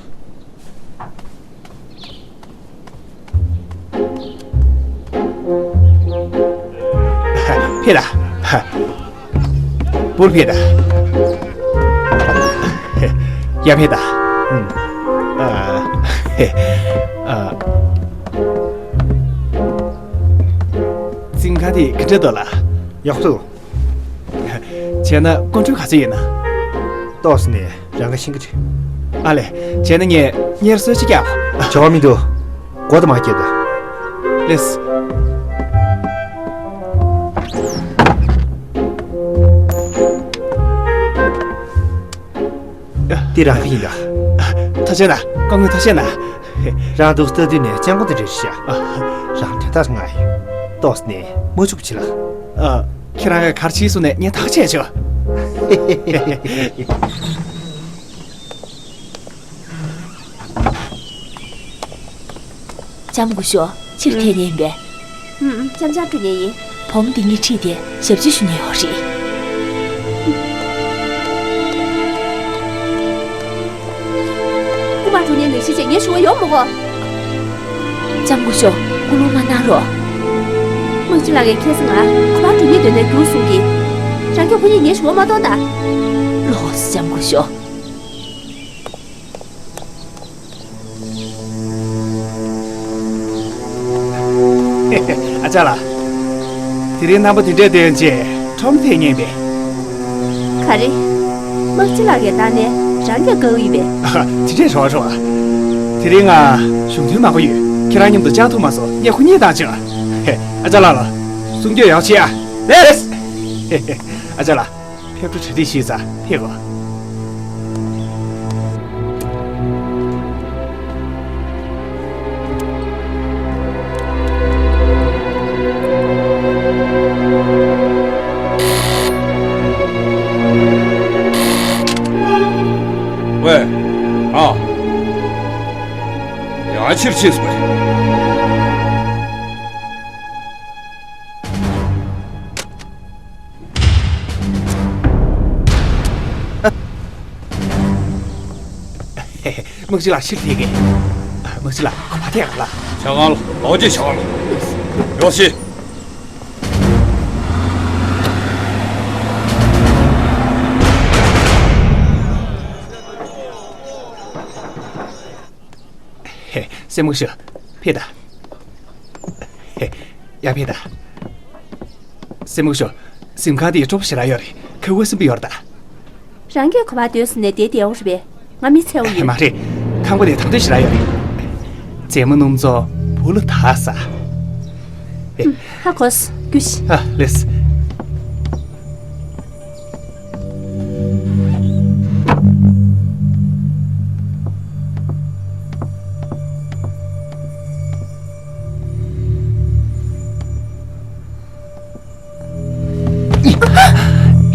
ཕེབས་དང་། བུ་ཕེབས་དང་། ཡར་ཕེབས་དང་། ཨ། ཨ། གཟིམ་ཁང་དེ་ག་འདྲ་འདུག་ལགས། ཡག་པོ་འདུག་བྱས་ན་སྐུ་མགྲོན་ག་ཚོད་ཡོད་ན། ཏོག་ཙམ་ནས་རང་གིས་ཤེས་ཀྱི་རེད། ཨ་ལས། བྱས་ན་ངས་སྔར་གསོལ་ཇ་བརྒྱབ། བྱ་བ་མི་འདུག་སྒོ་དེ་མར་ཕྱེ་དང་། ལགས་སོ། འདི་རང་གི་ཡིན་ད། ཐུགས་རྗེ་གནང་། སྐུ་ངོ་ཐུགས་རྗེ་གནང་། རང་འདུག་སྟེ་དུས་ནས་སྤྱང་པོ་དེ་འདྲ་རེད་ཤག་རང་དོན་དག་ང་ཡོད། ཏོག་ཙམ་ནས་མ་འཇུག་བྱེད་ལ། ཨ། ཁྱེད་རང་གིས་ག་རེ་བྱས་སོང་ནས་ངས་ཐག་བཅད་ཆོག་ལྕམ་སྐུ་ཞབས། ཕྱིར་ཐད་མཁན་ཡིན་པས། ཨུམ། ཨུམ། འཇམ་འཇམ་འགྲོ་མཁན་ཡིན། བུ་མོ་འདི་གཉིས་ཁྲིད་དེ་ཞབས་ཕྱི་ཞུ་མཁན་ཡོད་རེད། རྐུ་མ་འགྲོ་མཁན་ནང་བཞིན་བྱས་ངས་ཞུ་བ་ཡོང་མི་དགོས། ལྕམ་སྐུ་ཞབས། སྐུ་རླུང་མ་གནང་རོགས། དམག་སྤྱི་ལགས་ཀྱིས་ཁ་སང་ང་ག་པར་འགྲོ་སྙིང་འདོད་ནས་བསྒྱུར་གསུང་གི། རང་སྐྱོབ་ཁོ་གཉིས་ངས་ཞུ་བ་མ་གཏོང་ད། ལོག་སོང་། ལྕམ་སྐུ་ཞབས། ཨ་ཅག་ལགས། དེ་རིང་རྣམ་པ་དེ་འདྲས་བསྡད་ཡོང་བྱས་ཁྲོམ་ཐེབས་མཁན་པས། ག་རེ། དམག་སྤྱི་ལགས་ཀྱིས་བཏང་ནས་རང་གིས་བཀག་ཡིན་པས། ཨ། དེ་འདྲས་རེད་པ། རེད་པ། དེ་རིང་ང་གཞུང་དོན་མང་པོ་ཡོད། ཁྱེད་རང་མཉམ་དུ་བཅར་ཐུབ་མ་སོང་། ངས་ཁོ་གཉིས་བཏང་བྱུང་། ཨ་ཅག་ལགས་ལ་གསུང་ཆོས་ཡག་བྱེད་ཨ། ལགས། ཨ་ཅག་ལགས། ཕེབས་འགྲོ་གྲ་སྒྲིག་ཞུས་ཙང་ཕེབས་དགོས། ཝེ། ཨ། ཡང་ཕྱིར་ཕྱིན་སོང་ངས། དམག་སྤྱི་ལགས། ཕྱིར་ཐད་ཀྱིས། དམག་སྤྱི་ལགས། ག་པར་ཐད་ག་ལགས། ཆ་གང་ལ་ལོག་ཅིག་བྱ་བ་ལ། ཡོ་ཤི། ཧེ། སྲས་མོ་ཤོ། ཕེབས་དང་། ཧེ། ཡར་ཕེབས་དང་། སྲས་མོ་ཤོ། གཟིམ་ཁང་འདི་སྤྲོ་པོ་ཞེ་དྲག་ཡོད་རེད། ཁོ་ཧུ་སིམ་པོ་ཡོད་རེད་ད། རང་གིས་ག་པར་སྡོད་ཟེར་ནས་བསྡད་བསྡད་ཡོད་རེད་པས། ང་མི་འཚོལ་བ་ཡིན། མ་རེད། ཁང་པ་འདི་དྭངས་དྭངས་ཞེ་དྲག་ཡོད་རེད། མཛེས་མ་སྣུམ་ཚོགས་བུ་ལ་དག་ས། ཧེ། ཧ་གོ་སོང་། རྒྱུགས་ཤིག་ཨ། ལགས།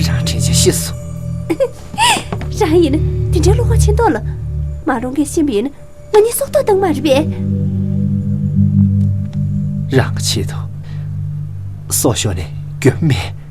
རང་དྲན་ཆ་ཤེས་སོང་། རང་ཡིན་ན་དེ་འདྲའི་བློ་ཁོག་ཆེ་མདོག་ལ། མ་རུང་གིས་ཤེས་པ་ཡིན་ན། ང་གཉིས་སྲོག་ཐོག་བཏང་མ་རེད་པས། རང་གི་ཆེད་དུ་སྲོག་ཤོར་ནས་སྐྱོན་མེད།